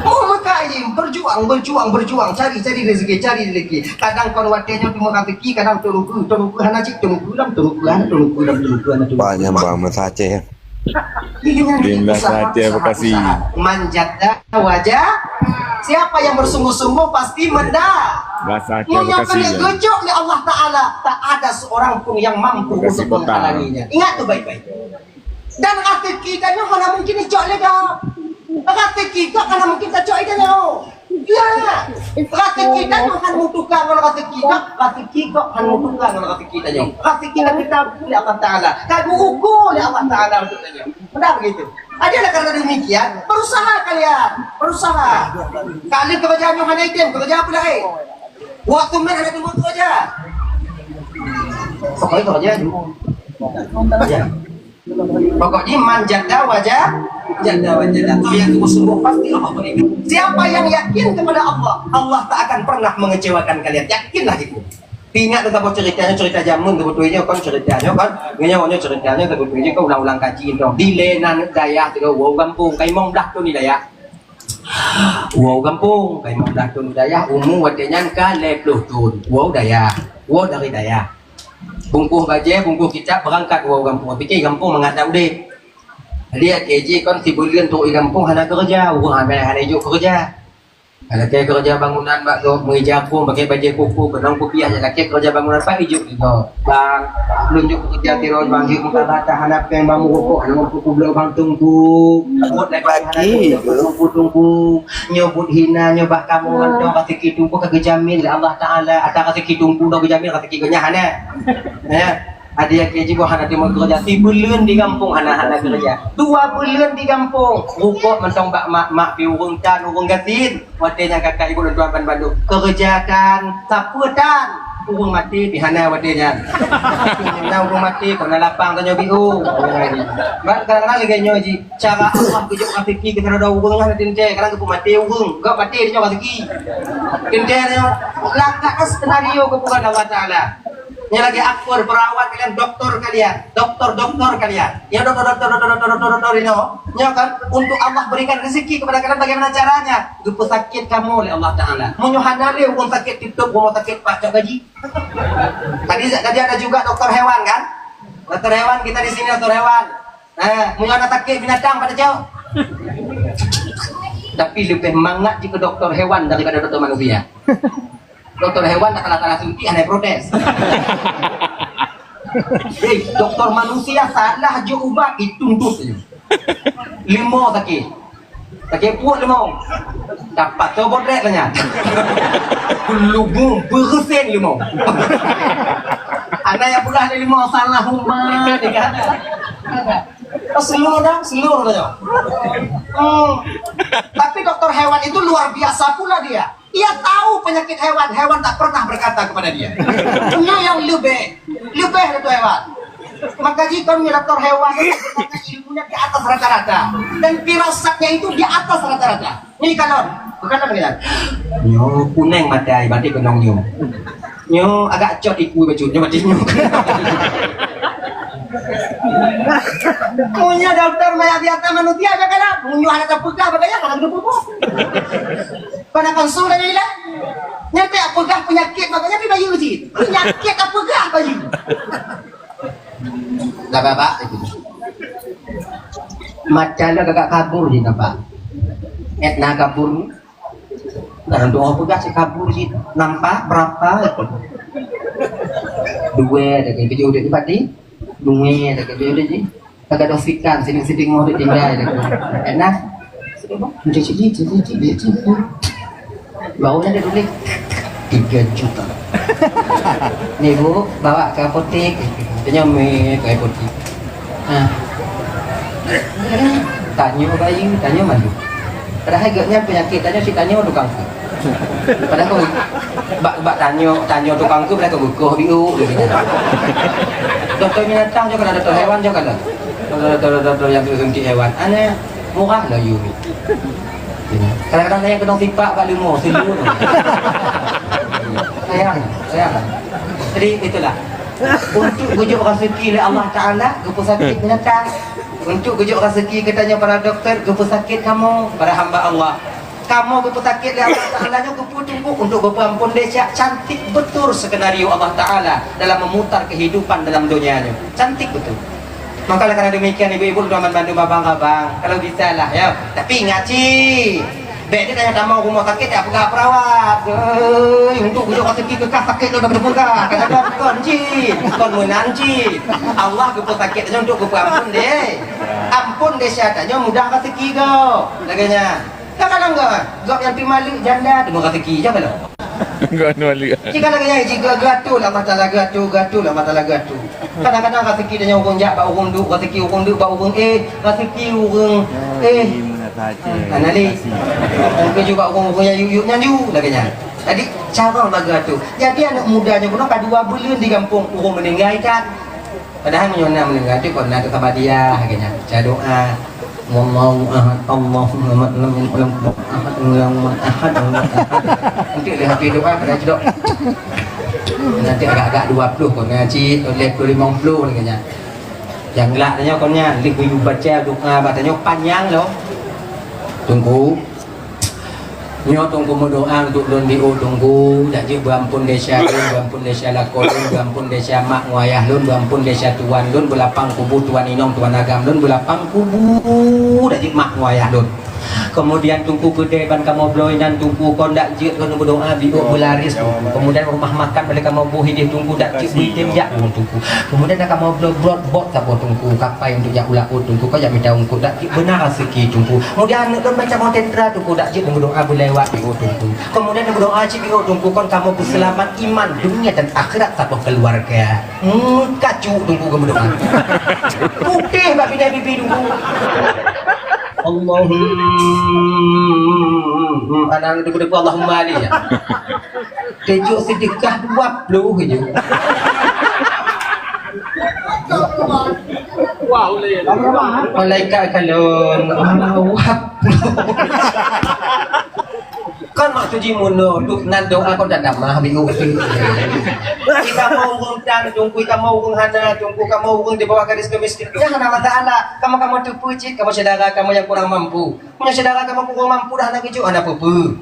Oh, maka ini berjuang, berjuang, berjuang, cari, cari rezeki, cari rezeki. Kadang kon watenya cuma rezeki, kadang tunggu, tunggu hana cik, tunggu lam, tunggu lam, tunggu lam, tunggu lam, tunggu lam. Banyak bang masa Aceh. Di Bangladesh ada lokasi. Manjada wajah. Siapa yang bersungguh-sungguh pasti menda. Bahasa Aceh lokasi. Yang kena gocok oleh Allah Taala, tak ada seorang pun yang mampu untuk menghalanginya. Ingat tu baik-baik. Dan rezeki kita nyoh hana mungkin dicok lé dah. Rezeki kita hana mungkin tacok lé dah. Ya. Rezeki tanyoe han meutuka ngon rezeki gop, rezeki gop han meutuka ngon rezeki tanyoe. Rezeki ka geutabri lé Allah Taala, ka geuuko lé Allah Taala untuk tanyoe. Mudah begitu. Adalah karena demikian, berusaha kalian, berusaha. Kalau kerja nyoe hana item, kerja apa lain? Waktu main ada tunggu kerja. Pokoknya kerja dulu. Ya. Pokok jih man jada wajah, jada wajah. Atau yang sungguh-sungguh pasti Allah berikan. Siapa yang yakin kepada Allah, Allah tak akan pernah mengecewakan kalian. Yakinlah itu. Ingat teuh saboh cerita nyoe, cerita jameun teuh beutôi nyoe kon cerita nyoe kon. Nyoe nyoe cerita nyoe teuh beutôi nyoe kon ulang-ulang kaji nyoe. Dilèe na aneuk dayah teuh, woe gampông, ka limong blah thôn di dayah. Woe gampông, ka limong blah thôn di dayah, umu watèe nyan ka lhèe ploh thôn. Woe dayah, woe dari dayah. Bungkôh bajèe, bungkôh kitab, beurangkat woe gampông. Pike gampông mangat that udép. Jadi até jih kon sibuleuen trôk di gampông hana keureuja, ureueng ramè hana jijok keureuja. Lakée keureuja bangunan bak gob, meuija phon, pakai bajée koko, keunong kupiah, nyan lakée keureuja bangunan, pat ijok nyoe. Bang, lôn jok keureuja tiroe, bang, jeuet meukabat, hana péng, bang, meurukok, hana mampu kubloe, bang, Teungku. Buet lagée hana Teungku, Teungku. Nyoe buet hina, nyoe bak kamoe mantong, raseuki Teungku ka geujamin lé Allah Taala. Ata raseuki Teungku dong geujamin, raseuki geuh nyan hana. Ya. Adak nyang keu jiboh hana teuma keureuja, sibuleuen di gampông hana, hana keureuja. Dua buleuen di gampông, rukok mantong bak mak, mak pi ureueng tan, ureueng gasien. Watée nyan kakak ibu lôn tuan ban bandum, keureuja tan, sapeue tan, ureueng maté pi hana watée nyan. Na ureueng maté, kon na lapang tanyoe biu. Ban kadang-kadang lagée nyoe jih, cara Allah geujok raseuki keu sidroe ureueng nyan teuntée, kadang geupeumaté ureueng, gop maté tanyoe raseuki. Teuntée nyoe, langkah skenario geupeugah Allah Taala. Nyoe lagée aktor, perawat kalian, doktor kalian, doktor-doktor kalian. Ya, doktor, doktor, doktor, doktor, doktor, doktor, ini, oh. Nyoe kan, untuk Allah berikan rezeki kepada kalian, bagaimana caranya? Geupeusakiet kamoe lé Allah Taala. Meunyoe hana lé ureueng sakét, tutup rumah sakit, pacok gaji. Tadi, tadi ada juga doktor hewan, kan? Doktor hewan, kita di sini doktor hewan. Eh, meunyoe hana sakét binatang, pacok. Tapi lebih mangat jih keu doktor hewan daripada doktor manusia. Doktor hewan tak kalah-kalah suntik, hana protes. Eh, doktor manusia salah jok ubat, dituntut je. Limo sakét. Sakét puet limo. Dapat coba dek lah nyan. Lubu bersin limo. Ada yang pernah ada limo salah ubat, dia kata. Oh, seluruh dah, seluruh dah. Hmm. Tapi doktor hewan itu luar biasa pula dia. Ia tahu penyakit hewan, hewan tak pernah berkata kepada dia. Ini yang lebih, lebih dari hewan. Maka jika doktor hewan itu ilmunya di atas rata-rata dan firasatnya itu di atas rata-rata. Ini kalon, bukan apa ya? Nyo kuning mata, berarti kenong nyo. Nyo agak cot iku baju, nyo berarti nyo. Punya doktor maya biasa manusia aja kan? Punya anak tak pegah, makanya kalau dulu pupuk. Pada konsul tadi lah. Nyata peugah penyakit, makanya pi bayu jih. Penyakit peugah bayu. Lah babak itu. Macam dah gagak kabur jih nampak. Etna kabur. Dalam doa peugah si kabur jih. Nampak berapa itu? Dua dah kayak video udah dipati. Dua dah kayak video udah jih. Kagak ada sikan, siding-siding mau ditinggal gitu. Enak. Macam sini, sini, sini, sini. Baunya dia tulis tiga juta. Ni bu, bawa ke apotek. Tanya me ke apotek. Ha. Tanya bayi, tanya malu. Padahal gaknya penyakit, tanya si tanya tukang tu. Padahal kau bak, bak tanyoe, tanyoe tukang keuh, padahal keu beukoh biu. Doktor binatang juga ada, doktor hewan juga ada. Doktor, doktor, doktor yang suntik hewan. Aneh, murah lah you ni. Kadang-kadang saya kena tipak bak limo, selu. Sayang, sayang. Jadi itulah. Untuk geujuk rezeki lé Allah Taala, geupeu sakit binatang. Untuk geujuk rezeki geutanyoe para doktor, geupeu sakit kamoe para hamba Allah. Kamoe geupeutakét lé Allah Taala nyoe geupeutumbok untuk geupeuampon desya, cantik betul skenario Allah Taala dalam memutar kehidupan dalam donya nyoe. Cantik betul. Maka oleh karena demikian, ibu-ibu, teman bantu abang-abang, kalau bisa lah, ya. Tapi ingat cit, bèk ni tanya tamong rumah sakit, tak peugah perawat. Oi, untuk bujuk rezeki keu kah sakét lôn dah peugah. Kata doktor cit, kon meunan cit. Allah geupeutakét nyoe untuk geupeuampon deh. Ampon desya tanyoe mudah rezeki gob. Lagèe nyan. Kadang-kadang gop, gop nyang teumaleuek janda teuma raseuki, jak balok. Gop nyang maleuek. Jika lagèe nyan, jika geuatoe lé Allah Taala, geuatoe, geuatoe lé Allah Taala, geuatoe. Kadang-kadang raseuki tanyoe ureueng jak bak ureueng duek, raseuki ureueng duek bak ureueng éh, raseuki ureueng éh. Hana lé. Ureueng keujeuet bak ureueng-ureueng nyang yuk-yuk nyan ju, lagèe nyan. Jadi, cara bak geuatoe. Jadi, aneuk muda nyoe bunoe ka dua buleuen di gampông ureueng meuninggai that. Padahai meunyoe na meuninggai teuh kon na teuh sabadia, lagèe nyan. Baca doa, "Wallahu ahad, Allahumma lam yakul lahu kufuwan ahad, Allahumma ahad, Allahumma ahad." Enteuk lé habéh doa, padahai cedok. Nanti agak-agak dua puluh kon na cit, lhèe ploh limong ploh lagèe nyan. Nyang glak tanyoe kon nyan, lheuh geuyue baca doa bak tanyoe panyang lom. Teungku, Nyoe Teungku meudoa untuk lôn di u Teungku, jak jeuet beuampon desya lôn, beuampon desya lakoe lôn, beuampon desya mak ngon ayah lôn, beuampon desya tuan lôn, beulapang kubu tuan inong tuan agam lôn, beulapang kubu jak jeuet mak ngon ayah lôn. Kemudian Teungku keudè ban kamoe bloe inan Teungku, kon dak jeuet keuneuk meudoa biôh beularis Teungku. Kemudian rumah makan bak lé kamoe boh idéh Teungku, dak jeuet beuitem jak Teungku. Kemudian dak kamoe bloe brot bot saboh Teungku, kapai untuk jak u laôt Teungku, kon jak mita ungkup, dak jeuet beuna raseuki Teungku. Kemudian aneuk lôn macam orang tentara Teungku, dak jeuet meudoa beulewat biôh Teungku. Kemudian meudoa cit biôh Teungku, kon kamoe beuseulamat iman dunia dan akhirat saboh keuluwarga. Hmm, kacu Teungku geumeudoa. Putéh bak binéh bibi Teungku. Allahumma, anak debu-debu Allahumma ali ya. Tejok sedekah dua puluh je. Malaikat kalon, Allahu Akbar. Kan maksud jih meunoe, tu nan doa kon dak tamah biôh tu. Kita mau ureueng tan, Teungku, kita mau ureueng hana, Teungku, kamoe ureueng di bawah garis kemiskinan. Nyan hana masalah. Kamoe, kamoe teupeue cit, kamoe syedara kamoe nyang kurang mampu. Meunyoe syedara kamoe kurang mampu dah hana geujok, hana peue-peue.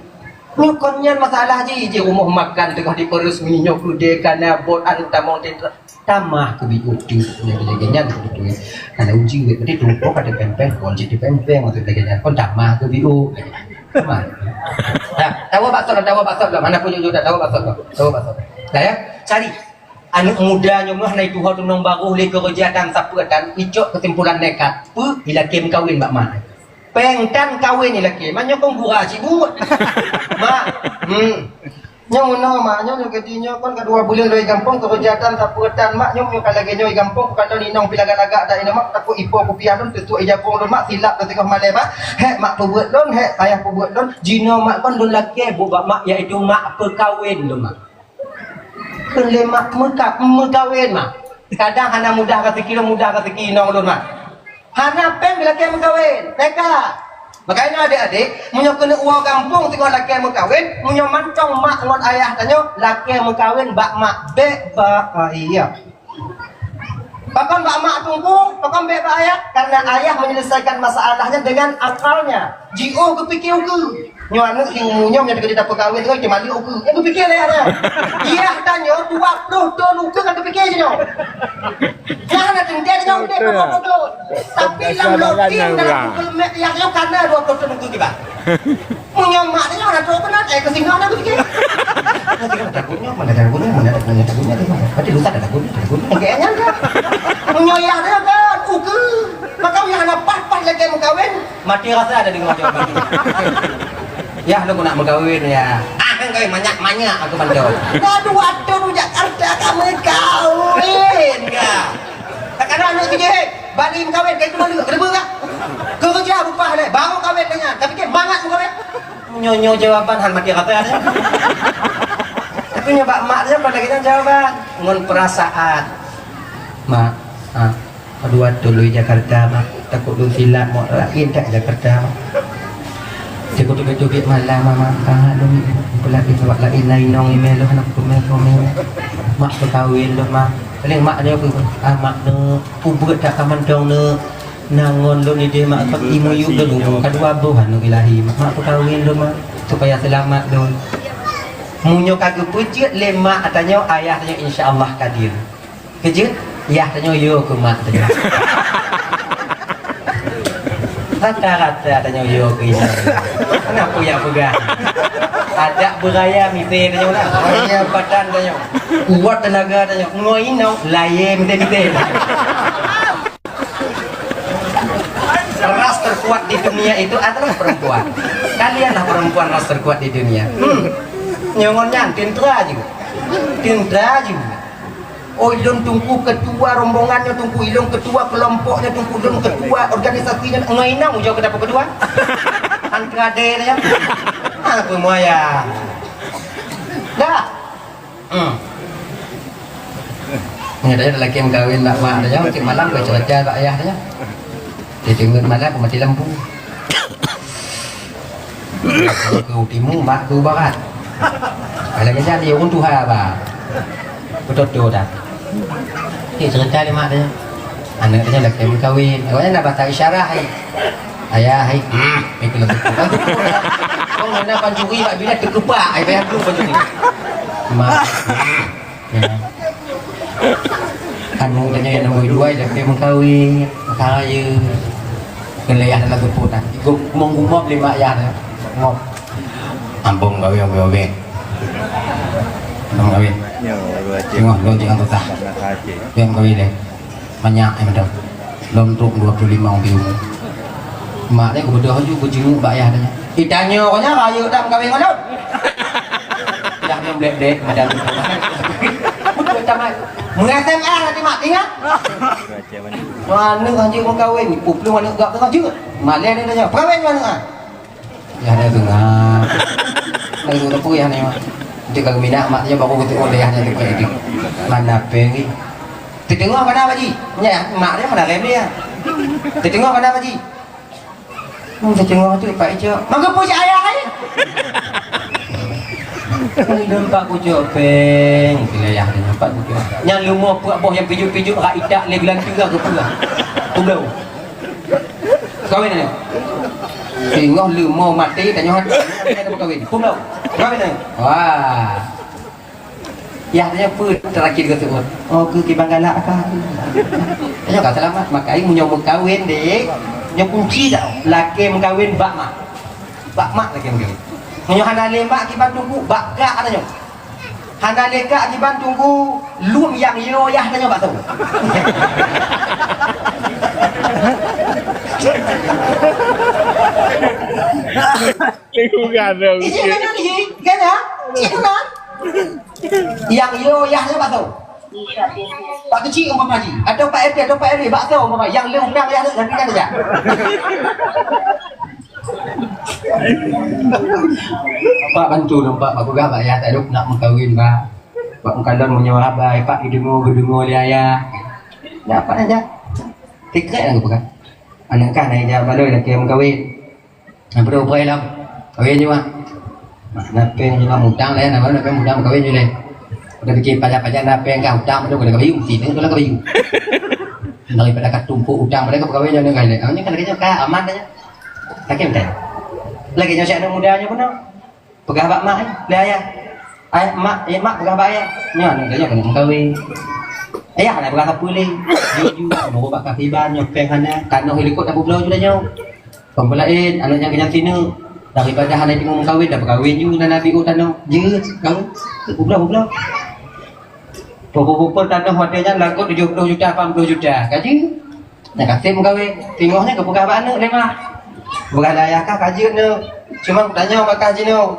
Nyoe kon nyan masalah jih, jih rumoh makan teungoh dipeureuseumi nyoe keudè kana bot aneuk tamong teuntèe. Tamah keu biôh teuk lagèe nyan beutôi. Kana uji wèt berarti tumpôk ka teupèng-pèng, kon cit teupèng-pèng maksud lagèe nyan. Kon tamah keu biôh. Tamah. Dah, tawoe bak sot, tawoe bak sot lom. Hana peue jujur dah, tawoe bak sot lom. Tawoe bak sot. Dah ya, cari. Aneuk muda nyoe meuh na tuha tunong barô lé keureuja tan sapeue tan, icok keusimpulan nekat. Peue ilakèe meukawen bak mak. Pèng tan kawen ilakèe, mak nyoe kon gura cit buet. Mak, hmm. Nyoe meunoe mak, nyoe nyoe geuti nyoe kon ka dua buleuen lôn i gampông keureuja tan sapeue tan mak, nyoe nyoe ka lagèe nyoe i gampông ka lôn inong pi lagak-lagak dak inong mak, takot ipo kupiah lôn teutuek i japông lôn mak, silap lôn singoh malèe mak. Hèk mak peubuet lôn, hèk ayah peubuet lôn, jinoe mak kon lôn lakèe buet bak mak, yaitu mak peukawen lôn mak. Kheun lé mak meuka-, meukawen mak. Kadang hana mudah raseuki lôn, mudah raseuki inong lôn mak. Hana pèng bila kèe meukawen, teuka. Makajih nyoe adék-adék, meunyoe keuneuk woe gampông singoh lakèe meukawen, meunyoe mantong mak ngon ayah tanyoe lakèe meukawen bak mak, bèk bak ayah. Pakon bak mak teungku, pakon bèk bak ayah? Karena ayah menyelesaikan masalahnya dengan akalnya. Jiôh geupiké ukeue. Nyoe aneuk di umu nyoe nyang teungoh tapeukawen teungoh teumali ukeue. Nyang geupiké lé ayah nyoe. Ayah tanyoe dua ploh thôn ukeue ka geupiké jinoe. Nyang hana teuntèe nyoe udép dua ploh thôn. Tapi lam lobbying dalam Google Map ayah nyoe kana dua ploh thôn ukeue kiban. Meunyoe mak tanyoe hana trôk keunan, eh, keu singoh na geupiké. Mana takutnya, mana takutnya, mana takutnya, takutnya, takutnya. Berarti lusa ada takutnya, ada takutnya. Kayaknya enggak. Meunyoe ayah tanyoe kan, ukeue. Maka ayah hana paih-paih lagèe meukawen. Mati rasa ada deungoe jawaban. Yah, lôn keuneuk meukawen, yah. Ah, kan kawin manyak-manyak aku mantong. Dah dua tahun di Jakarta ka meukawen, ka. Takana aneuk keu jeuhet, bani meukawen, ka itu malu, kenapa enggak? Keureuja bupah lé, baru kawen dengan, tapi ke mangat meukawen. Nyoe-nyoe jawaban hal mati rata ada. Tapi nyoe bak mak dia pada kita jawaban ngon perasaan. Mak, ah, Aduh, adoh lôn Jakarta, mak. Takot lôn silap, mak. Laén that Jakarta, mak. Takot teubiet malam, mak. Ah, lôn peulakèe sabab laén na inong imè lôn, hana peumè-peumè. Mak peukawen lôn, mak. Paléng mak dia peue? Ah, mak, neuk. Peubeuet that ka mantong, neuk. Na ngon lôn idéh, mak, kon imuyuek lôn, ka dua boh aneuk ilahi, mak. Mak peukawen lôn, mak. Supaya seulamat lôn. Meunyoe ka geupeujeuet lé mak tanyoe, ayah tanyoe, insya Allah ka diem. Keujeuet, yah tanyoe yo keu mak tanyoe. Rata-rata tanyoe yo keu inong. Kenapa yak peugah? Adak beuraya misé tanyoe lah. Raya badan tanyoe. Kuat tenaga tanyoe. Ngon inong, layé misé-misé. Ras terkuat di dunia itu adalah perempuan. Kalianlah perempuan ras terkuat di dunia. Hmm. Nyoe ngon nyan, tentera juga. Tentera juga. Oh, ilôn teungku ketua rombongan nyoe teungku, ilôn ketua kelompok nyoe teungku, ilôn ketua organisasi nyoe, ngon inong ujoe keu dapur ketua. Antara deh nyoe. Ah, peumuaya. Dah. Hmm. Nyoe dah laki meukawen bak mak dah nyoe, cit malam keu cerita bak ayah dah nyoe. Dia tengok malam mati lampu. Keu timu, mak keu barat. Kalau kerja dia ureueng tuha ba. Beutôi-beutôi dah. Cit cerita di mak dia. Aneuk dia lagi meukawen. Awaknyan na bahasa isyarah hai. Ayah hai. Hmm, itu lagi. Oh, mana pancuri bak bilah teukepak, ai payah tu pancuri. Mak. Ya. Anu tanya yang nombor dua, dia pergi mengkawin, mengkaya. Keu lé yah dalam teupeu tan. Gumong-gumong lé mak yah nyan. Ngop. Ampôn kawé, kawé, kawé. Ampôn kawé. Nyoe, baru aja. Tengok, lôn jangan tutah. Pernah aja. Jangan kawé deh. Banyak yang betul. Lôn trok dua puluh lima tahun. Mak dia kebetulan juga berjenguk bak yah dia. Itanyo ko nya rayeuk dak kawé ngon lôn. Dah nyoe blek-blek macam tu. Betul tamat. Mengah S M A nanti mak ingat. Mana anjing mau kawin? Kuplu mana gak tengah juga. Malah dia tanya, "Kawin mana ah?" Yah na teungoh. Lalu teupeu yah na. Nanti kalau minat mak dia baru betul oleh yah na teupeu itu. Mana peng ni? Teungoh mana Pak Ji? Nya mak dia mana rem dia? Teungoh mana Pak Ji? Hmm, teungoh tu Pak Ijo. Maka puji ayah ai. Hai nampak pucuk peng, wilayah dia nampak pucuk. Nyang leumo puak boh nyang pijuk-pijuk rak itak lé bulan tiga ke pula. Kubloe. Kawin ni. Singoh leumo maté tanyoe hana kawin. Kubloe. Kawin ni. Wah. Yah tanya peue terakhir ka sebut. Oh, ke kibang galak ka. Tanyoe ka selamat. Maka ai meunyoe meukawen dek, nyoe kunci dah. Lakée meukawen bak mak. Bak mak lakée meukawen. Meunyoe hana lé mak kiban tunggu bak gak tanyoe. Hana lé gak kiban tunggu lum nyang yo yah tanyoe bak tu. Lingkungan dia. Ijin kan ni, kan ya? Ijin kan? Nyang yo yah tanyoe bak tu. Pak kecil umpama ji. Atau Pak R T atau Pak R W bak tu umpama. Nyang lé utang yah tu tapi kan saja. Pak bantu dong Pak, bak peugah bak ayah tak nak meukawen Pak. Bak meukalon meunyoe haba Pak dideungo geudeungo lé ayah. Dak apa aja. Tiket aku peugah. Aneuk kah naik jak baloi lakée meukawen. Nyang peudong upai lom. Kawin jih mak. Mak na peng jih mak mutang lé, na peng mutang kawin jih lé. Udah pikir pajak-pajak na peng kah utang betul kena kayu, sini kena kayu. Daripada ka tumpuk utang pada kau kawin jangan kali. Kau ni kan lagi nyoe ka aman dah. Sakit betul. Lagi nyoe si anak muda nyoe pun. Peugah bak mak eh, lé ayah. Ayah mak, eh mak peugah bak ayah. Nyoe aneuk tanyoe keuneuk meukawen. Ayah hana peugah sapeue lé. Jujur, nurot bak kasiban nyoe peng hana, tanoh ilikot dak peubloe ju tanyoe. Peumpelaén aneuk nyan keunyang sineuk, daripada hana jimeukawen, dah peukawen ju nan nabi u tanoh. Jeuet, kau, peubloe, peubloe. Peue-peue tanoh watée nyan lagot tujoh ploh juta, lapan ploh juta. Ka jeuet. Nyang ka sép meukawen, teungoh nyan geupeugah bak aneuk lé mak. Peugah lé ayah kah ka jeuet neuk. Cuma tanyoe bak kah jinoe.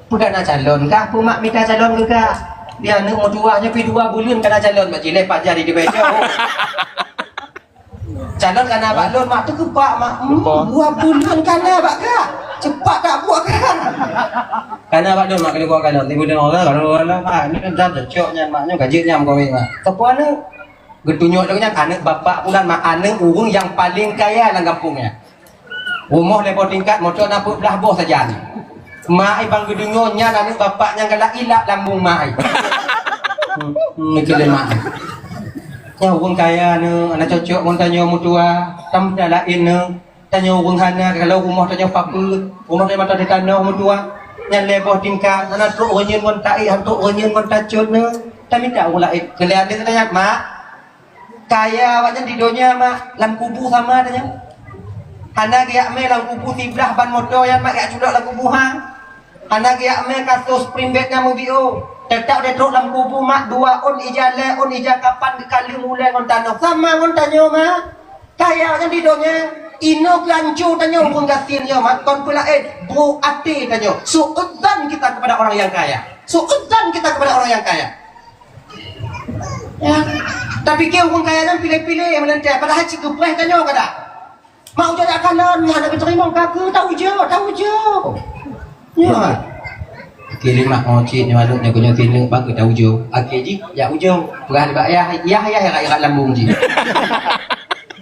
Peue kana calon kah, peue mak mita calon keu kah? Di aneuk meutuwah nyoe pi dua buleuen kana calon, bak jileh pajan di dibée jauh. Calon kana bak lôn mak teukeubak mak. Hmm, dua buleuen kana bak kah. Cepat tak buat kah. Kana bak lôn mak keuneuk buat kana. Tiba tengok kah, kalau orang mak ni kan dah cocok nyan mak nyoe gaji nyam kawin mak. Teupeu aneuk. Geutunyok lé nyan aneuk bapak pulan mak aneuk ureueng nyang paleng kaya lam gampông nyan. Rumoh lhèe boh tingkat, moto na peuet blah boh sajan. Mak ai ban geudeungoe nyan aneuk bapak nyang galak ilak lambông mak ai. Hmm, hmm, keu lé mak ai. Nyan ureueng kaya neuh, hana cocok ngon tanyoe meutuwah. Tam na laén neuh. Tanyoe ureueng hana, kalau rumoh tanyoe papeue, rumoh tanyoe mata di tanoh meutuwah. Nyan lhèe boh tingkat, hana trok reunyeuen ngon taék, hana trok reunyeuen ngon tacot neuh. Tamita ureueng laén. Keu lé aneuk tanyoe, mak. Kaya awaknyan di donya mak, lam kubu sama tanyoe. Hana geujak mé lam kubu siblah ban moto nyan mak geujak culok lam kubu ha. Hana geujak mé kasus primbet nyang meubiôh. Teutap deh trok lam kubu mak dua ôn ija lhèe ôn ija kapan geukaleueng ulèe ngon tanoh. Sama ngon tanyoe mak. Kaya awaknyan di donya, inoe keuhanco tanyoe ureueng gasien nyoe mak, kon peulaén, brôk até tanyoe. Su'udzan kita kepada orang yang kaya. Su'udzan kita kepada orang yang kaya. Ya. Tapiké ureueng kaya nyan piléh-piléh meulintèe, padahai cit geupreh tanyoe kada. Mak ujoe dak kalon, nyan hana geuteurimong ka keu taujoe, taujoe. Ya. Oke, lima oh cit nyoe aneuk nyoe keunoe sineuk bak keu taujoe. Oke jih, jak ujoe. Peugah bak yah, yah, yah, yah, yah lambông jih.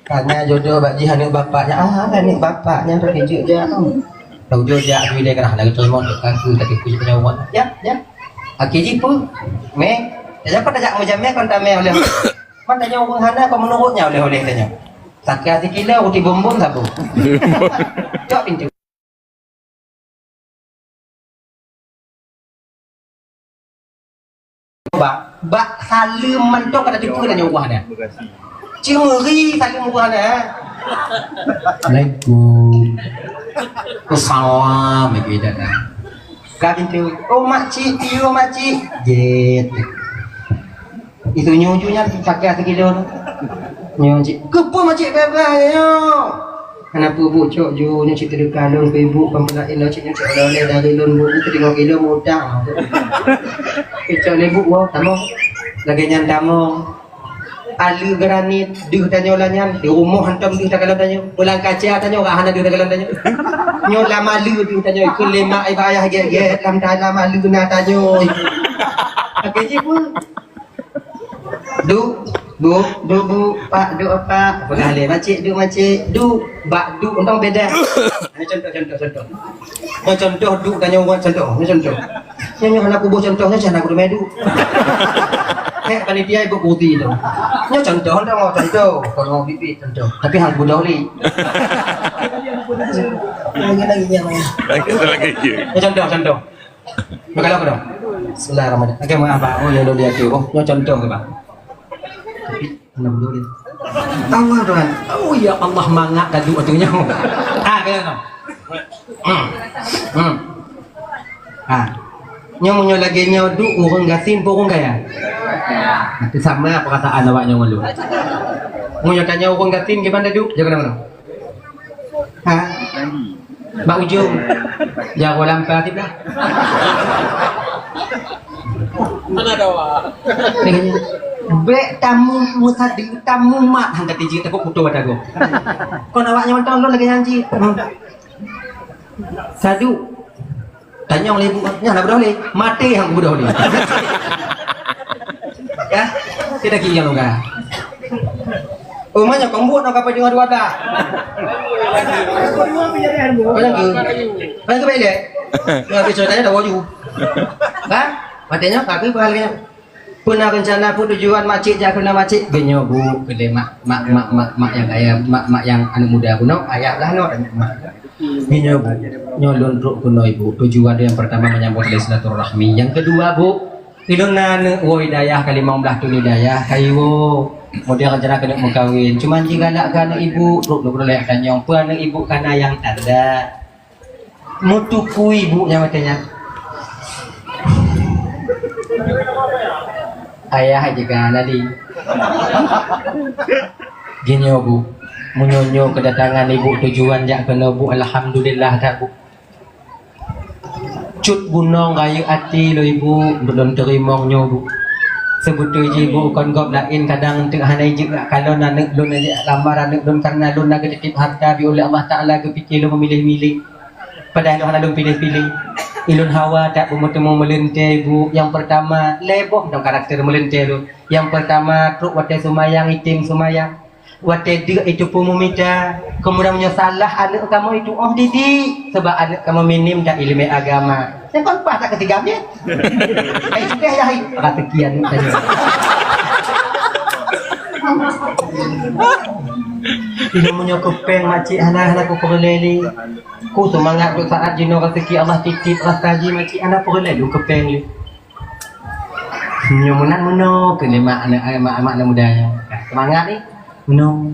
Kana jodoh bak jih aneuk bapak nyan, ah, aneuk bapak nyan teukeujot jak. Taujoe jak, jui lé kana hana geuteurimong, ka keu tapi keu nyawa. Ya, ya. Aki jih peue? Mé, tajak pat tajak meujamé kon tamé oleh. Kon tanyoe ureueng hana kon meunurot nyan oleh-oleh tanyoe. Saka sikilo ruti bumbon saboh. Cok pintoe. Bak, bak saleuem mantong ka tateupeue tanyoe ureueng hana. Ceumeuri saleuem ureueng hana. Assalamualaikum. Assalam, lagi datang. Ka pintu. Oh, makcik, piye, makcik? Jét. Itu nyoe ju nyan pakai sikilo tu. Nyoe cit. Keupeue makcik beubaih nyoe? Hana peue bu cok ju nyoe cit teuka lôn keu ibu peumpulain lôn cit nyoe cit oleh-oleh dari lôn bu teudeungoe kilo mudang. Cok lé bu woe tamong. Lagèe nyan tamong. Aleue granit deuh tanyoe lah nyan, di rumoh hantom deuh takalon tanyoe. Bulan kaca tanyoe ka hana deuh takalon tanyoe. Nyoe lam aleue deuh tanyoe, ikheun lé mak iba ayah gét-gét lam dalam aleue na tanyoe. Pakai jih pun. Duek, bu, duek bu, pak, duek pak. Peugah lé makcik, duek makcik, duek, bak duek untông beda. Nyoe contoh, contoh, contoh. Nyoe contoh duek ka nyoe buet contoh, nyoe contoh. Nyoe, nyoe hana kuboh contoh, nyoe hana kuteumé duek. Hek panitia ibu kuti tu. Nyoe contoh dah mau contoh, kalau mau pipit contoh. Tapi hang kuboh lé. Lagi, lagi, lagi. Nyoe contoh, contoh. Beukalon keudroe. Bismillahirrahmanirrahim. Oke, maaf, Pak. Oh, ya, udah lihat tu. Oh, nyoe contoh ke, Pak? Alhamdulillah. Tahu, Tuhan. Oh, ya Allah, mangat tadi waktu nyoe. Ah, kena tu. Hmm. Hmm. Ah. Nyoe meunyoe lagèe nyoe duek ureueng gasien pun ureueng kaya. Nanti sama perasaan awak nyoe ngon lôn. Meunyoe tanyoe ureueng gasien gimana duek? Jangan mana? Ha? Bak ujong. Jaroe lampa tip lah. Mana ada awak? Bèk tamu musadi, tamu mat hang ka tijik takot kuto batago. Kon awak nyoe mantong lôn lagèe nyan jih. Hmm. Sadu. Tanyong lé ibu, nyan lah beudôh lé. Maté hang beudôh lé. Ya, kita kira lo ka. Oh, manya kong buat nak apa dengan dua dah. Banyak ke? Banyak ke baik deh? Nggak bisa tanya dah wajib. Kan? Maténya kaki pahalnya. Peue na reuncana, peue tujuan makcik jak keunoe makcik? Geunyoe bu, keu lé mak, mak, mak, mak, mak nyang kaya, mak, mak nyang aneuk muda bunoe, ayah lah noe, mak. Geunyoe bu, nyoe lôn trok keunoe ibu. Tujuan nyang pertama menyambut tali silaturahmi. Nyang keudua bu, ulôn na aneuk woe dayah ka limong blaih thôn dayah, ka iwoe. Kemudian rencana keuneuk meukawen. Cuman jigalak keu aneuk ibu, trok lôn keunoe lé tanyong, peue aneuk ibu kana nyang tanda. Meutukui bu nyang watèe nyan. Ayah aja ka lali. Geunyoe bu, meunyoe nyoe keudatangan ibu tujuan jak keunoe bu, alhamdulillah that bu. Cut gunong rayeuk até lôn ibu, lôn teurimong nyoe bu. Seubeutôi jih bu kon gob laén kadang teuk hana ijeuet jak kalon aneuk lôn, ijeuet jak lamar aneuk lôn kareuna lôn na geutitip harta bak ulèh Allah Taala geupike lôn meumiléh-miléh. Padahai lôn hana lôn piléh-piléh. Ilôn hawa that beumeuteumeung meuleuntèe bu nyang peurtama, lhèe boh dong karakter meuleuntèe lôn. Nyang peurtama, trok watèe seumayang item seumayang. Watèe deuk itupeue meumita. Keumudian meunyoe salah aneuk kamoe itu'oh didik, sabab aneuk kamoe minim that ileumèe agama. Nyang kon paih that keutigam jih. Hai sudah ya hai. Rezeki aneuk tadi. Ilôn meunyoe keupeng makcik hana, hana kupeureulèe lé. Ku seumangat duk saat jinoe raseuki Allah titip rasa jih makcik hana peureulèe lôn keupeng lé. Meunyoe meunan meunoe keu lé mak aneuk, mak, mak aneuk muda nyoe. Seumangat ni. Meunoe.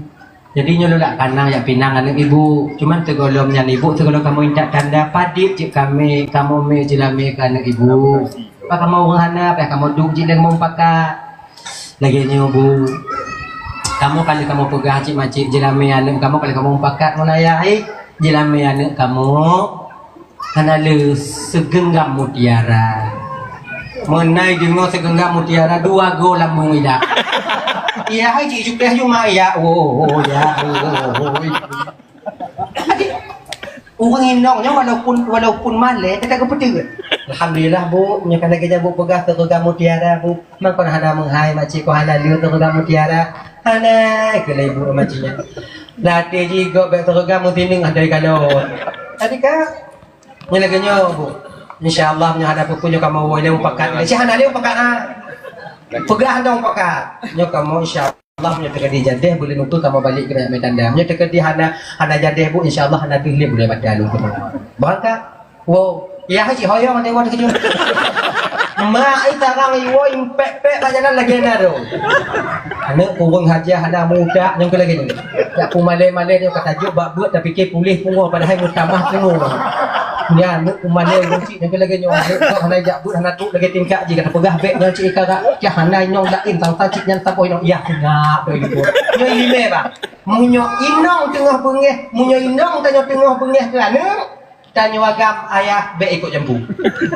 Jadi nyoe lôn lak kanang jak pinang aneuk ibu. Cuman sigohlom nyan ibu sigohlom kamoe intat tanda padit cit kami, kamoe mè jeulamè keu aneuk ibu. Apa kamoe ureueng hana, apa kamoe duek cit lé kamoe mupakat. Lagèe nyoe bu, kamoe ka lheueh kamoe peugah cit makcik jeulamè aneuk kamoe ka lheueh kamoe mupakat ngon ayah, eh, jeulamè aneuk kamoe hana le seugeunggam mutiara. Meunan deungoe seugeunggam mutiara dua goe lambông idak. Iya hai cit sudah ju mak iya. Oh, oh, ya, oh, oh. Ureueng inong nyoe walaupun, walaupun malèe, tetap geupeuteuet. Alhamdulillah bu, nyoe ka lagèe nyan bu peugah seugeunggam mutiara bu. Mangkon hana meuhai makcik ku hana le seugeunggam mutiara. Hana keu lé bu makcik nyan. Latèe jih gob bèk seugeunggam meusineung hana kalon. Tadi ka Nyoe lagèe nyoe bu. Insya Allah nyoe hana peue-peue nyoe kamoe woe lé mupakat. Cit hana lé mupakat ha. Peugah dong mupakat. Nyoe kamoe insya Allah nyoe teukeudi jadeh buleuen ukeue kamoe balek keu rakyat Medan Dam. Nyoe teukeudi hana, hana jadeh bu insya Allah hana deuh lé buleuen batal lôn keunoe. Bangka. Wow. Ya haji hoyong dewa terkejut. Mak ai tarang iwoe impek-pek bak jalan lagèe na tu. Aneuk kureueng hajah hana muda nyang keu lagèe nyoe. Jak peumalée-malée nyoe ka tajok bak beuet tapike puléh pungoh padahai meutamah pungoh. Nyan aneuk peumalée nyoe cit nyang keu lagèe nyoe. Aneuk kok hana jak beuet hana trok lagèe tingkat jih ka tapeugah bèk nyan cit ikarak. Cah hana inong laén tang-tang cit nyan saboh inong. Yah seungab beutôi. Nyoe ileumèe bah. Meunyoe inong teungoh beungèh, meunyoe inong tanyoe teungoh beungèh keu aneuk, tanyoe agam ayah bèk ikot jampu.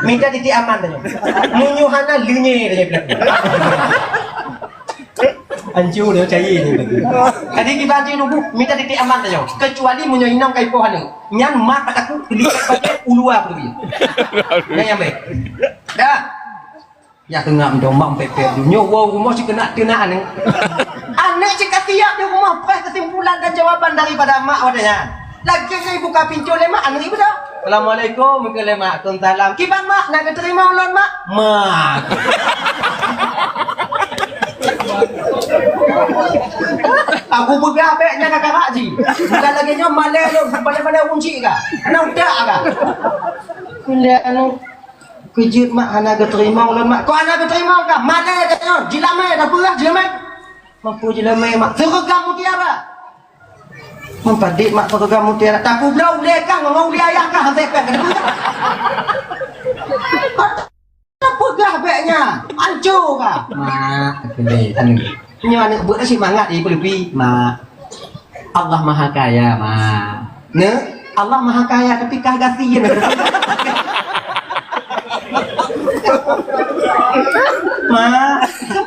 Mita titik aman tanyoe. Meunyoe hana leunye tanyoe bilang. Ancu dia cari ni lagi. Jadi kiban cit nunggu mita titik aman tanyoe. Kecuali meunyoe inong kai poh aneuk. Nyan mak kataku lipat pakai ulua pergi. Nyan yang baik. Dah. Ya tengah mendomang pepet dunia wow rumah si kena teunak aneuk. Aneuk cit ka tiap di rumah preh kesimpulan dan jawaban daripada mak wadahnya. Lagi ke ibu ka pincu lé mak aneuk ibu dah. Assalamualaikum, mungkin lé mak. Waalaikumsalam. Kiban mak, nak diterima ulôn mak? Mak. Aku peugah bèk nyan kakak ji. Bukan lagi nyoe malèe lôn, malèe-malèe ureueng cit ka. Kena utak ka. Keulian aneuk. Keujeuet mak hana geuteurimong lôn mak. Kok hana geuteurimong kah? Malèe tanyoe, jilamèe dah peurah jilamèe. Mampu jilamèe mak. Seureugam mutiara. Meupadit mak seureugam mutiara. Takubloe ulèe kah ngon ulèe ayah kah hana pèng keuneuk peurah. Peugah bèk nyan. Anco kah? Mak, keulian aneuk. Nyoe aneuk beuet na simangat, eh, peuleubi, mak. Allah Maha Kaya, mak. Neuk, Allah Maha Kaya, tapi kah gasien. Mak,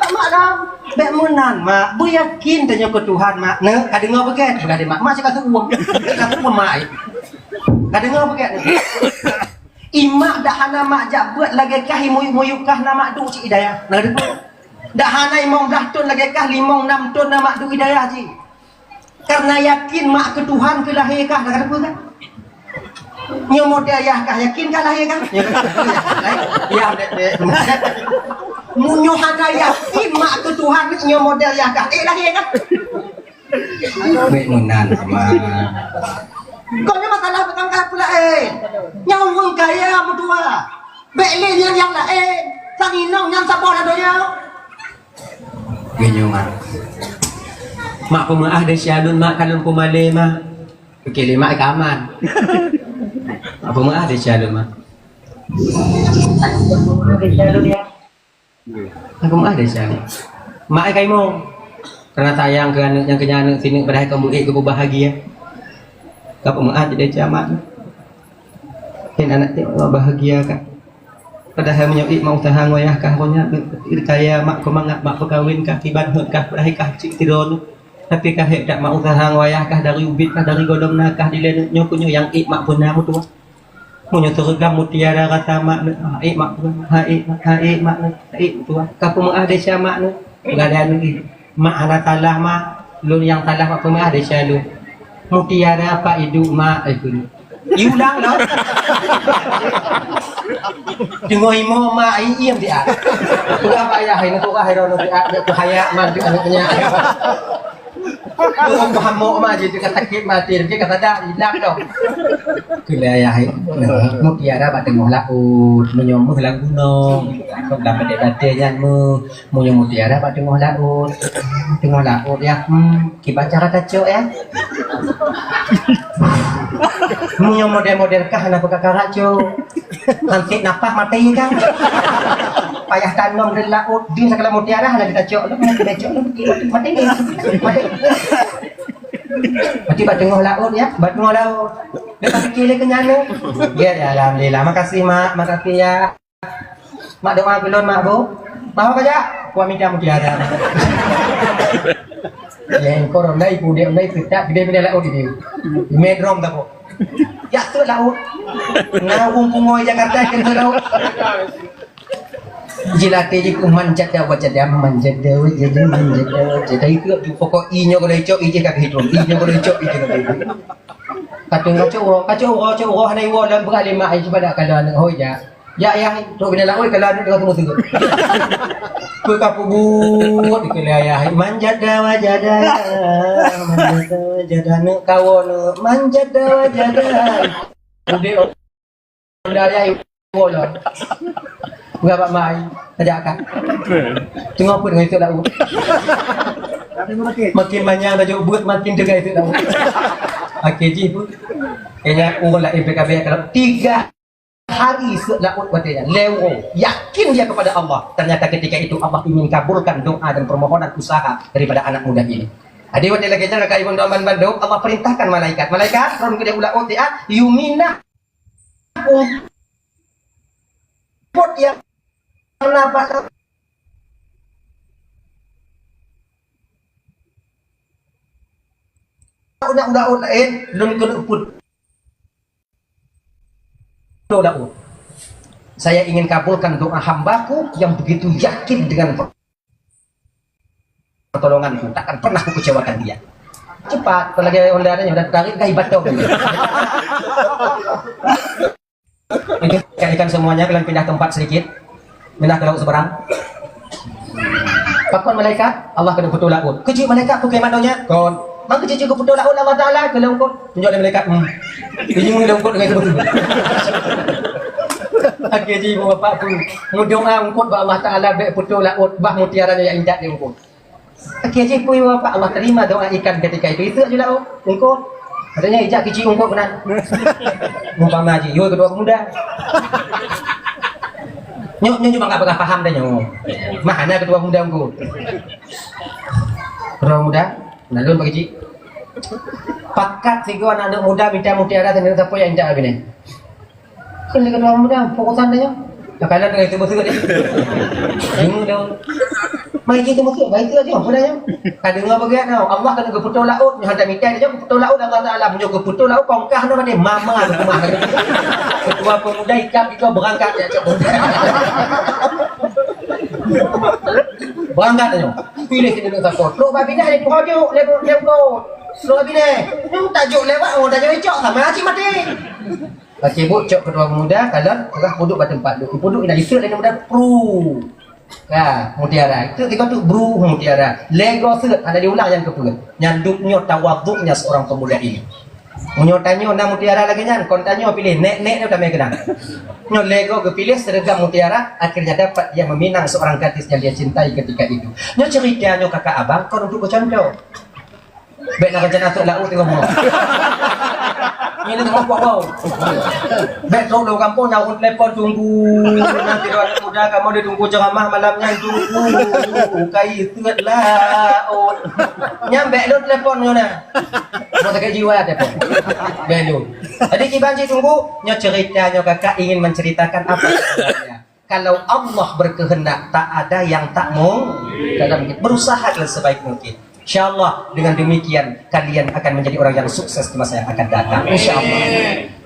mak dah. Bèk meunan, mak. Beuyakin tanyoe keu Tuhan, mak. Neuk, ka deungoe beugèt. Bukan deh, mak. Mak cit ka seuuem. Cit ka seuuem, mak. Ka deungoe beugèt. Imak dak hana mak jak beuet lagèe kah, imuyuek-muyuek kah na mak duek cit i dayah. Na deungoe. Dak hana limong blah thon lagèe kah, limong nam thon na mak duek i dayah jih. Karena yakin mak keu Tuhan keu lahé kah, na ka teupeue kan? Nyoe model yah kah, yakin kah lahé kah? Ya, dek, dek. Meunyoe hana yakin mak keu Tuhan, nyoe model yah kah, eh, lahé kah? Bèk meunan, Mak. Kon nyoe masalah bukan ka pula, eh. Nyang ureueng kaya meutuah. Bèk lé nyang, nyang laén. Sang inong nyan saboh lam donya. Geunyoe, Mak. Mak peumeu'ah desya lôn, Mak, ka lôn peumalèe, Mak. Oke lé, Mak, ka aman. Mak peumeu'ah desya lôn, Mak. Ka peumeu'ah desya lôn. Mak, ka imo. Karena sayang keu aneuk nyang keu nyan aneuk sineuk, padahai kon beuék keu beubahagia. Ka peumeu'ah desya, Mak. Keu aneuk bahagia, Kak. Padahai meunyoe ék mak useuha ngon ayah kah, kon nyan kaya mak keumangat mak peukawen kah, kiban hot kah, padahai kah cit sidroe. Tapi kah hék that mak useuha ngon ayah kah, dari ubit kah, dari gohlom na kah, dilèe nyoe keuh nyoe nyang ék mak peuna meutuah. Meunyoe seureugam mutiara rasa mak nyoe, ha ék mak peuna, ha ék mak, ha ék mak nyoe, ha ék meutuah. Ka peumeu'ah desya mak nyoe, peugah lé aneuk nyoe. Mak hana salah, Mak. Lôn nyang salah, Mak, peumeu'ah desya lôn. Mutiara pat iduek, Mak, eh, kheun. Iulang lom. Teungoh imo, Mak, i iem siat. Peugah bak ayah, hai, neupeugah hai droeneuh siat, jak peuhayak, Mak, aneuk nyan. Teuh paham, Mak, jih ka sakét mati, jih ka sadar, ilang dong. Keu lé ayah, hai. Mutiara bak teungoh laôt, meunyoe méuh lam gunong, lam batèe-batèe nyan méuh. Meunyoe mutiara bak teungoh laôt, teungoh laôt ya, hmm, kiban cara tacok ya. Meunyoe model-model kah hana peukara cok, hansét nafah maté kan. Payah tanom di laôt, di segala mutiara hana ditacok, lu hana ditacok, lu maté, maté. Maté bak teungoh laôt ya, bak teungoh laôt. Dia tak fikir lagi nyana. Ya, ya, alhamdulillah. Makasih, Mak. Makasih ya. Mak doa keu lôn, Mak, Bu. Mak, apa aja? Kuah minta mutiara. Ya, korong dai, budek dai, petak, gede-gede laôt ini. Medrom tak, Bu? Ya, tu laôt. Nah, ureueng pungo Jakarta, kan tu laôt. Jilatih je ku manjada wajada, manjada wajada, manjada wajada. Itu tu pokok i nyoe kalau icok, i je kat hitung. I nyoe kalau icok, i je kat hitung. Kacau, kacau, kacau, kacau, hana iwoe dalam beurah lima ai cuba dak kalau aneuk hôi jak. Ya, ya, tu bina lawan kalau aneuk dengan semua tu. Kau kapu buat ke lah ya. Manjada wajada. Manjada wajada aneuk kawan. Manjada wajada. Udah, udah ya, iwoe lah. Peugah bak mai, tajak akan. Teungoh peuet ngon iseuk laôt. Makin manyang tajak buet, makin teuga iseuk laôt. Akhé jih pun. Kayaknya ureueng laén P K B kalau tiga hari seuk laôt watée nyan, lewat yakin dia kepada Allah. Ternyata ketika itu Allah ingin kabulkan doa dan permohonan usaha daripada anak muda ini. Jadi watée lagée nyan, rakan ibun doa bandum, Allah perintahkan malaikat. Malaikat, ron keudeh u laôt dia, yuminah rumput yang na bak laôt, na u laôt laén, lôn keuneuk peuet laôt. Saya ingin kabulkan doa hambaku yang begitu yakin dengan pertolonganku, takkan pernah kukecewakan dia. Cepat, apalagi Honda ni udah tarik gai batong. Oke, ikan semuanya, kalian pindah tempat sedikit. Pindah ke laut seberang. Pakon malaikat, Allah keuneuk peutoh laôt. Keujiek malaikat, peue keuh manoe nyan? Kon. Mang keujiek keuneuk peutoh laôt Allah Taala keu lôn kon. Tunjuk lé malaikat. Hmm. Ini lôn kon dengan sebut. Akhé jih ibu bapak pun meudoa eungkôt bak Allah Taala bék peutoh laôt, bah mutiara nyang intat di eungkôt. Akhé jih peue ibu bapak, Allah terima doa ikan ketika itu. Itu aja laôt, eungkôt. Katanya ijak keujiek eungkôt keunan. Umpama jih, yue keudua pemuda. Nyoe, nyoe cuma enggak pernah paham dah nyoe. Mana keudua pemuda eungkôt? Keudua pemuda, lalu bagi cik. Pakat sigoe aneuk muda mita mutiara teuh, siapa nyang intat abineh? Kan lé keudua muda, fokusan dia. Lah, kalau dengan itu betul dia. Bingung dia. Mai itu betul, mai itu aja, apa dia? Ka deungoe bagian tau. Allah keuneuk geupeutoh laôt, nyoe hantom mita dia geupeutoh laôt, Allah Taala meunyoe geupeutoh laôt, kongkah na dia mama di rumah. Ketua pemuda ikam itu berangkat ya, cok. Berangkat aja. Pilih sini dulu satu. Trok babinah dia tuha juk, dia, dia, dia, trok babinah. Nyoe tajok lewat, oh, tajok icok sama cit mati. Pacé buet cok keudua pemuda, kalon, peugah puduk bak teumpat. Duek puduk, ina iseuk lé muda, pru. Ya, mutiara. Itu tiga tu, bru, mutiara. Lego seut, hana diulang nyang keupeuet. Nyan dub nyoe tawaduknya seorang pemuda ini. Meunyoe tanyoe na mutiara lagée nyan, kon tanyoe piléh, nek-nek nyoe tamé keudang. Nyoe lego geupiléh seureugam mutiara, akhirnya dapat dia meminang seorang gadis yang dia cintai ketika itu. Nyoe cerita nyoe kakak abang, kon untuk bercontoh. Bék na rencana trok laôt teungoh bunoe. Ini teungoh bunoe. Bék trok lôn gampông na ureueng telepon tunggu. Nanti dua anak muda kamoe ditunggu ceramah malam nyan tunggu. Kai seut laôt. Nyan bék lôn telepon nyoe na. Mau sakit jiwa telepon. Bék lôn. Jadi kiban cit tunggu, nyoe cerita nyoe kakak ingin menceritakan apa sebenarnya. Kalau Allah berkehendak, tak ada yang tak mungkin. Berusaha kalian sebaik mungkin. Insya Allah, dengan demikian, kalian akan menjadi orang yang sukses di masa yang akan datang. Insya Allah.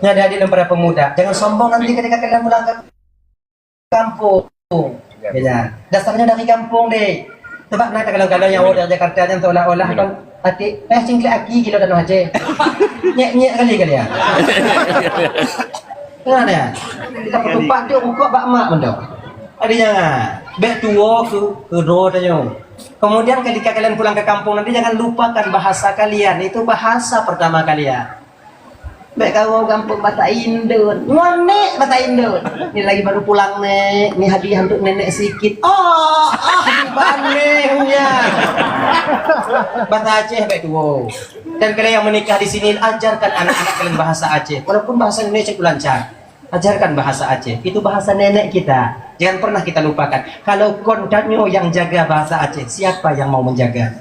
Nah, adik-adik dan para pemuda, jangan sombong nanti ketika kalian pulang ke kampung. Ya, dasarnya dari kampung, dek. Coba na takalon-kalon nyang woe dari Jakarta nyan seolah-olah kon até, eh, cingklek aki gilo tanoh Aceh. Nyek-nyek kali-kali ya. Tengok ya. Kita petupak tu bukok bak mak benda. Ada jangan. Bek tuo ke kedua tanya. Kemudian ketika kalian pulang ke kampung nanti jangan lupakan bahasa kalian. Itu bahasa pertama kalian. Bèk kawoe gampông basa Indon. Ngon nek basa Indon. Ni lagi baru pulang nek, ni hadiah untuk nenek sikit. Oh, ah, dibandingnya. Bahasa Aceh bèk tuwo. Dan kalian yang menikah di sini, ajarkan anak-anak kalian bahasa Aceh. Walaupun bahasa Indonesia itu lancar, ajarkan bahasa Aceh. Itu bahasa nenek kita. Jangan pernah kita lupakan. Kalau kon tanyoe yang jaga bahasa Aceh, siapa yang mau menjaga?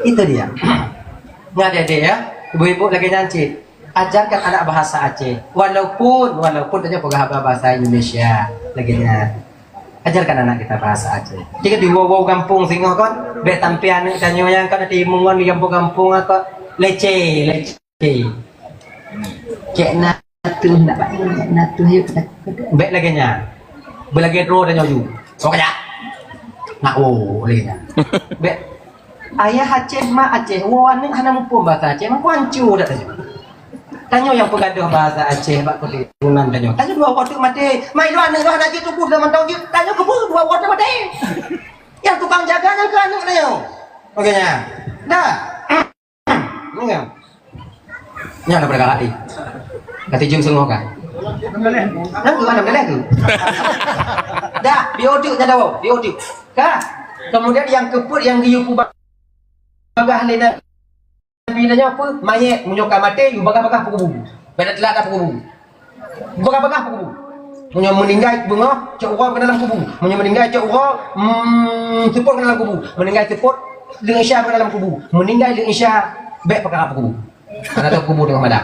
Itu dia. Nggak ada deh ya. Ibu-ibu lagi nyancit. Ajarkan anak bahasa Aceh. Walaupun, walaupun tanyoe peugah haba bahasa Indonesia lagi nyan. Ajarkan anak kita bahasa Aceh. Jika di wau-wau gampông singoh kon, bèk tampé aneuk tanyoe nyang ka na timungon di gampông-gampông kon, lece, lece. Cek na tuh, nak bak na tuh yuk. Bèk lagèe nyan. Beulagèe droe tanyoe ju. Sok aja. Nak wo lagèe nyan. Bèk Ayah Aceh, mak Aceh, woe aneuk hana muphom bahasa Aceh, meukuanco dak tanyoe. Tanyoe nyang peugadoh bahasa Aceh bak keturunan tanyoe. Tanyoe dua woe teuk maté. Mai dua aneuk dua aneuk jih tuboh lom mantong jih. Tanyoe keupeue dua woe teuk maté? Nyang tukang jaga nyang keu aneuk tanyoe. Oke nya. Dah. Nyan. Nyan daripada galak ni. Kata jom semua kan. Nang tu, nang tu. Dah, di udeuek nyan dawa, di udeuek. Ka. Kemudian nyang keupeuet nyang geuyue peubagah lé Nabi tanyoe apa? Manyét, meunyoe ka maté, yue bagah-bagah peukubu. Bèk na teulat dah peukubu. Bagah-bagah peukubu. Meunyoe meuninggai beungoh, cok uroe keunan lam kubu. Meunyoe meuninggai cok uroe, hmm, seupôt keunan lam kubu. Meuninggai seupôt, leueng isya keunan lam kubu. Meuninggai leueng isya, bèk peukara peukubu. Karena tu kubu teungoh malam.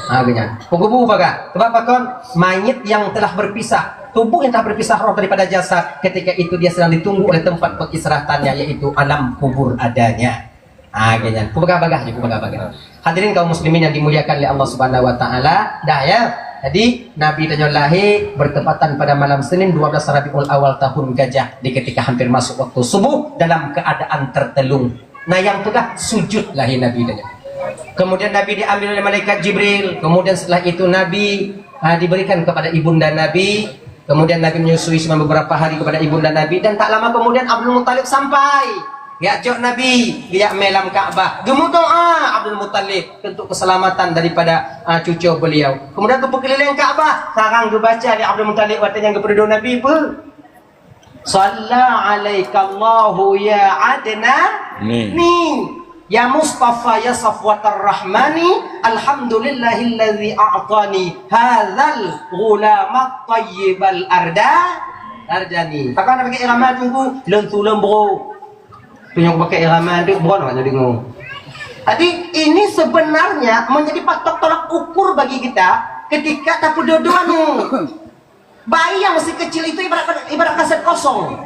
Ha, geuh nyan. Peukubu bagah. Sebab pakon? Manyét nyang telah berpisah, tubuh yang telah berpisah roh daripada jasad, ketika itu dia sedang ditunggu oleh tempat peristirahatannya, yaitu alam kubur adanya. Ha, geuh nyan. Peubagah-bagah jih, peubagah-bagah. Hadirin kaum muslimin yang dimuliakan oleh Allah Subhanahu wa taala, dah ya. Jadi, Nabi tanyoe lahé bertepatan pada malam Senin dua belas Rabiul Awal tahun Gajah, di ketika hampir masuk waktu subuh dalam keadaan tertelung. Nah, nyang peugah sujud lahé Nabi tanyoe. Kemudian Nabi diambil oleh malaikat Jibril. Kemudian setelah itu Nabi, ah, diberikan kepada ibunda Nabi. Kemudian Nabi menyusui selama beberapa hari kepada ibunda Nabi dan tak lama kemudian Abdul Muthalib sampai. Geujak cok Nabi, geujak mé lam Ka'bah. Geumeudoa Abdul Muthalib untuk keselamatan daripada, ah, cucu beliau. Kemudian geupeukeulileng Ka'bah, sarang geubaca lé Abdul Muthalib watèe nyan geupeududoe Nabi peue? Shalla alaikallahu ya Adna Ni. Ni. Ya Mustafa ya Safwatar Rahmani, alhamdulillahilladzi a'tani hadzal ghulamat thayyibal arda arjani. Takkan nak pakai irama tunggu, lon tu lon bro. Tu nyang pakai irama tu bro nak deungoe. Jadi ini sebenarnya menjadi patok tolak ukur bagi kita ketika tapeududoe anu. Bayi yang masih kecil itu ibarat, ibarat kaset kosong,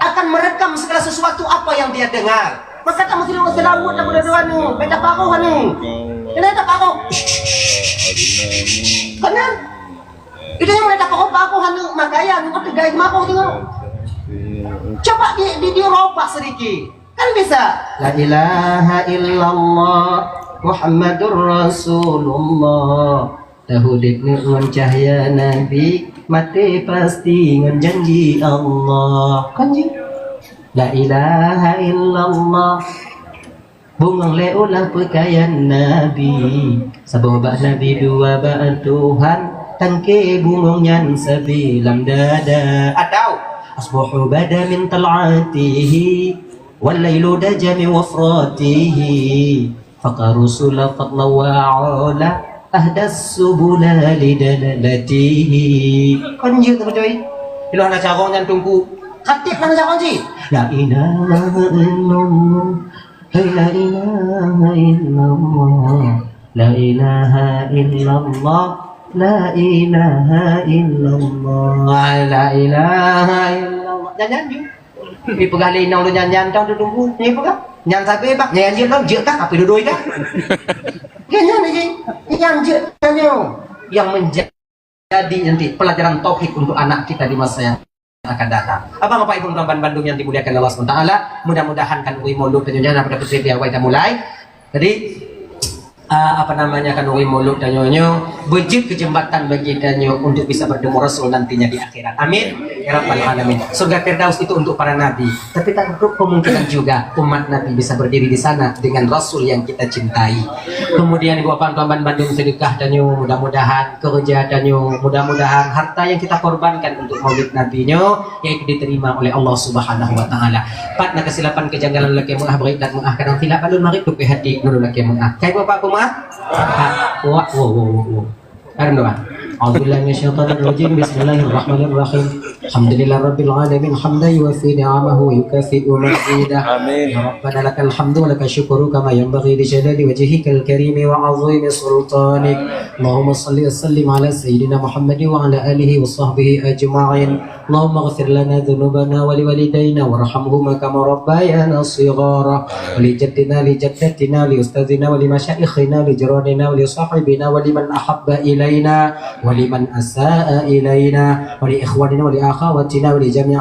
akan merekam segala sesuatu apa yang dia dengar. Maka tak mesti lewat selawat dan mudah-mudahan tu. Beta paruh anu. Kena tak paruh. Kan? Itu yang mereka paruh-paruh anu. Makanya anu kata gaya maruh tu. Coba di, di, dirobah sedikit. Kan bisa. La ilaha illallah Muhammadur Rasulullah. Taudép ngon cahya Nabi, maté pasti ngon janji Allah. Kan jih? La ilaha illallah. Bungong lé ulah peukayan Nabi. Saboh bak Nabi, dua bak Tuhan. Tangke bungong nyan sabe lam dada. Atau asbahu bada min tal'atihi. Wal lailu daja min wafratihi. Faqaru sula fadla wa ula ahdas subula lidalalatihi. Kan jeuet tu beutôi. Iloh na carong nyan tungku. Khatib na carong cit. La ilaha illallah. Hai la ilaha illallah. La ilaha illallah. La ilaha illallah. La ilaha illallah. Nyan nyan jeuet. Ipeugah lé inong lôn nyan, nyan tong tutunggu. Ipeugah, nyan sabe bak, nyan jeuet lom, jeuet kah, apa dudui kah? Nyan nyan jih, nyan jeuet tanyoe. Yang menjadi nanti pelajaran tauhid untuk anak kita di masa yang akan datang. Abang, Bapak, Ibu, tuan-tuan bandum yang dimuliakan Allah subhanahu wa taala, mudah-mudahan khanuri mulod tanyoe nyan pada putri di awai dah mulai. Jadi, ah, apa namanya, khanuri mulod tanyoe nyoe beujeuet keu jeumbatan bagi tanyoe untuk bisa bertemu Rasul nantinya di akhirat. Amin ya rabbal alamin. Surga Firdaus itu untuk para nabi, tapi tak menutup kemungkinan juga umat Nabi bisa berdiri di sana dengan Rasul yang kita cintai. Kemudian, Ibu Bapak, tuan-tuan bandum, sedekah tanyoe, mudah-mudahan kerja tanyoe, mudah-mudahan harta yang kita korbankan untuk maulid Nabi nyoe yaitu diterima oleh Allah Subhanahu wa taala. Pat na keusilapan, keujangalan, lakèe meu'ah, bri that meu'ah, kadang silap lôn marit, tupeue hati lôn lakèe meu'ah. Kai Bapak peumeu'ah? Ha, wa, wa, wa, wa, wa. Kan doa. A'udzubillahi minasyaitonirrajim. Bismillahirrahmanirrahim. Alhamdulillahirabbil alamin, hamdan yuwafi ni'amahu wa yukafi'u mazidah. Amin. Ya Rabbana lakal hamdu wa lakasy syukru kama yanbaghi li jalali wajhikal karimi wa 'azimi sultanik. Allahumma shalli wa sallim ala sayyidina Muhammadin wa ala alihi wa sahbihi ajma'in. اللهم اغفر لنا ذنوبنا ولوالدينا وارحمهما كما ربيانا صغارا ولجدنا لجدتنا لأستاذنا ولمشايخنا لجيراننا ولصاحبنا ولمن أحب إلينا ولمن أساء إلينا ولإخواننا ولأخواتنا ولجميع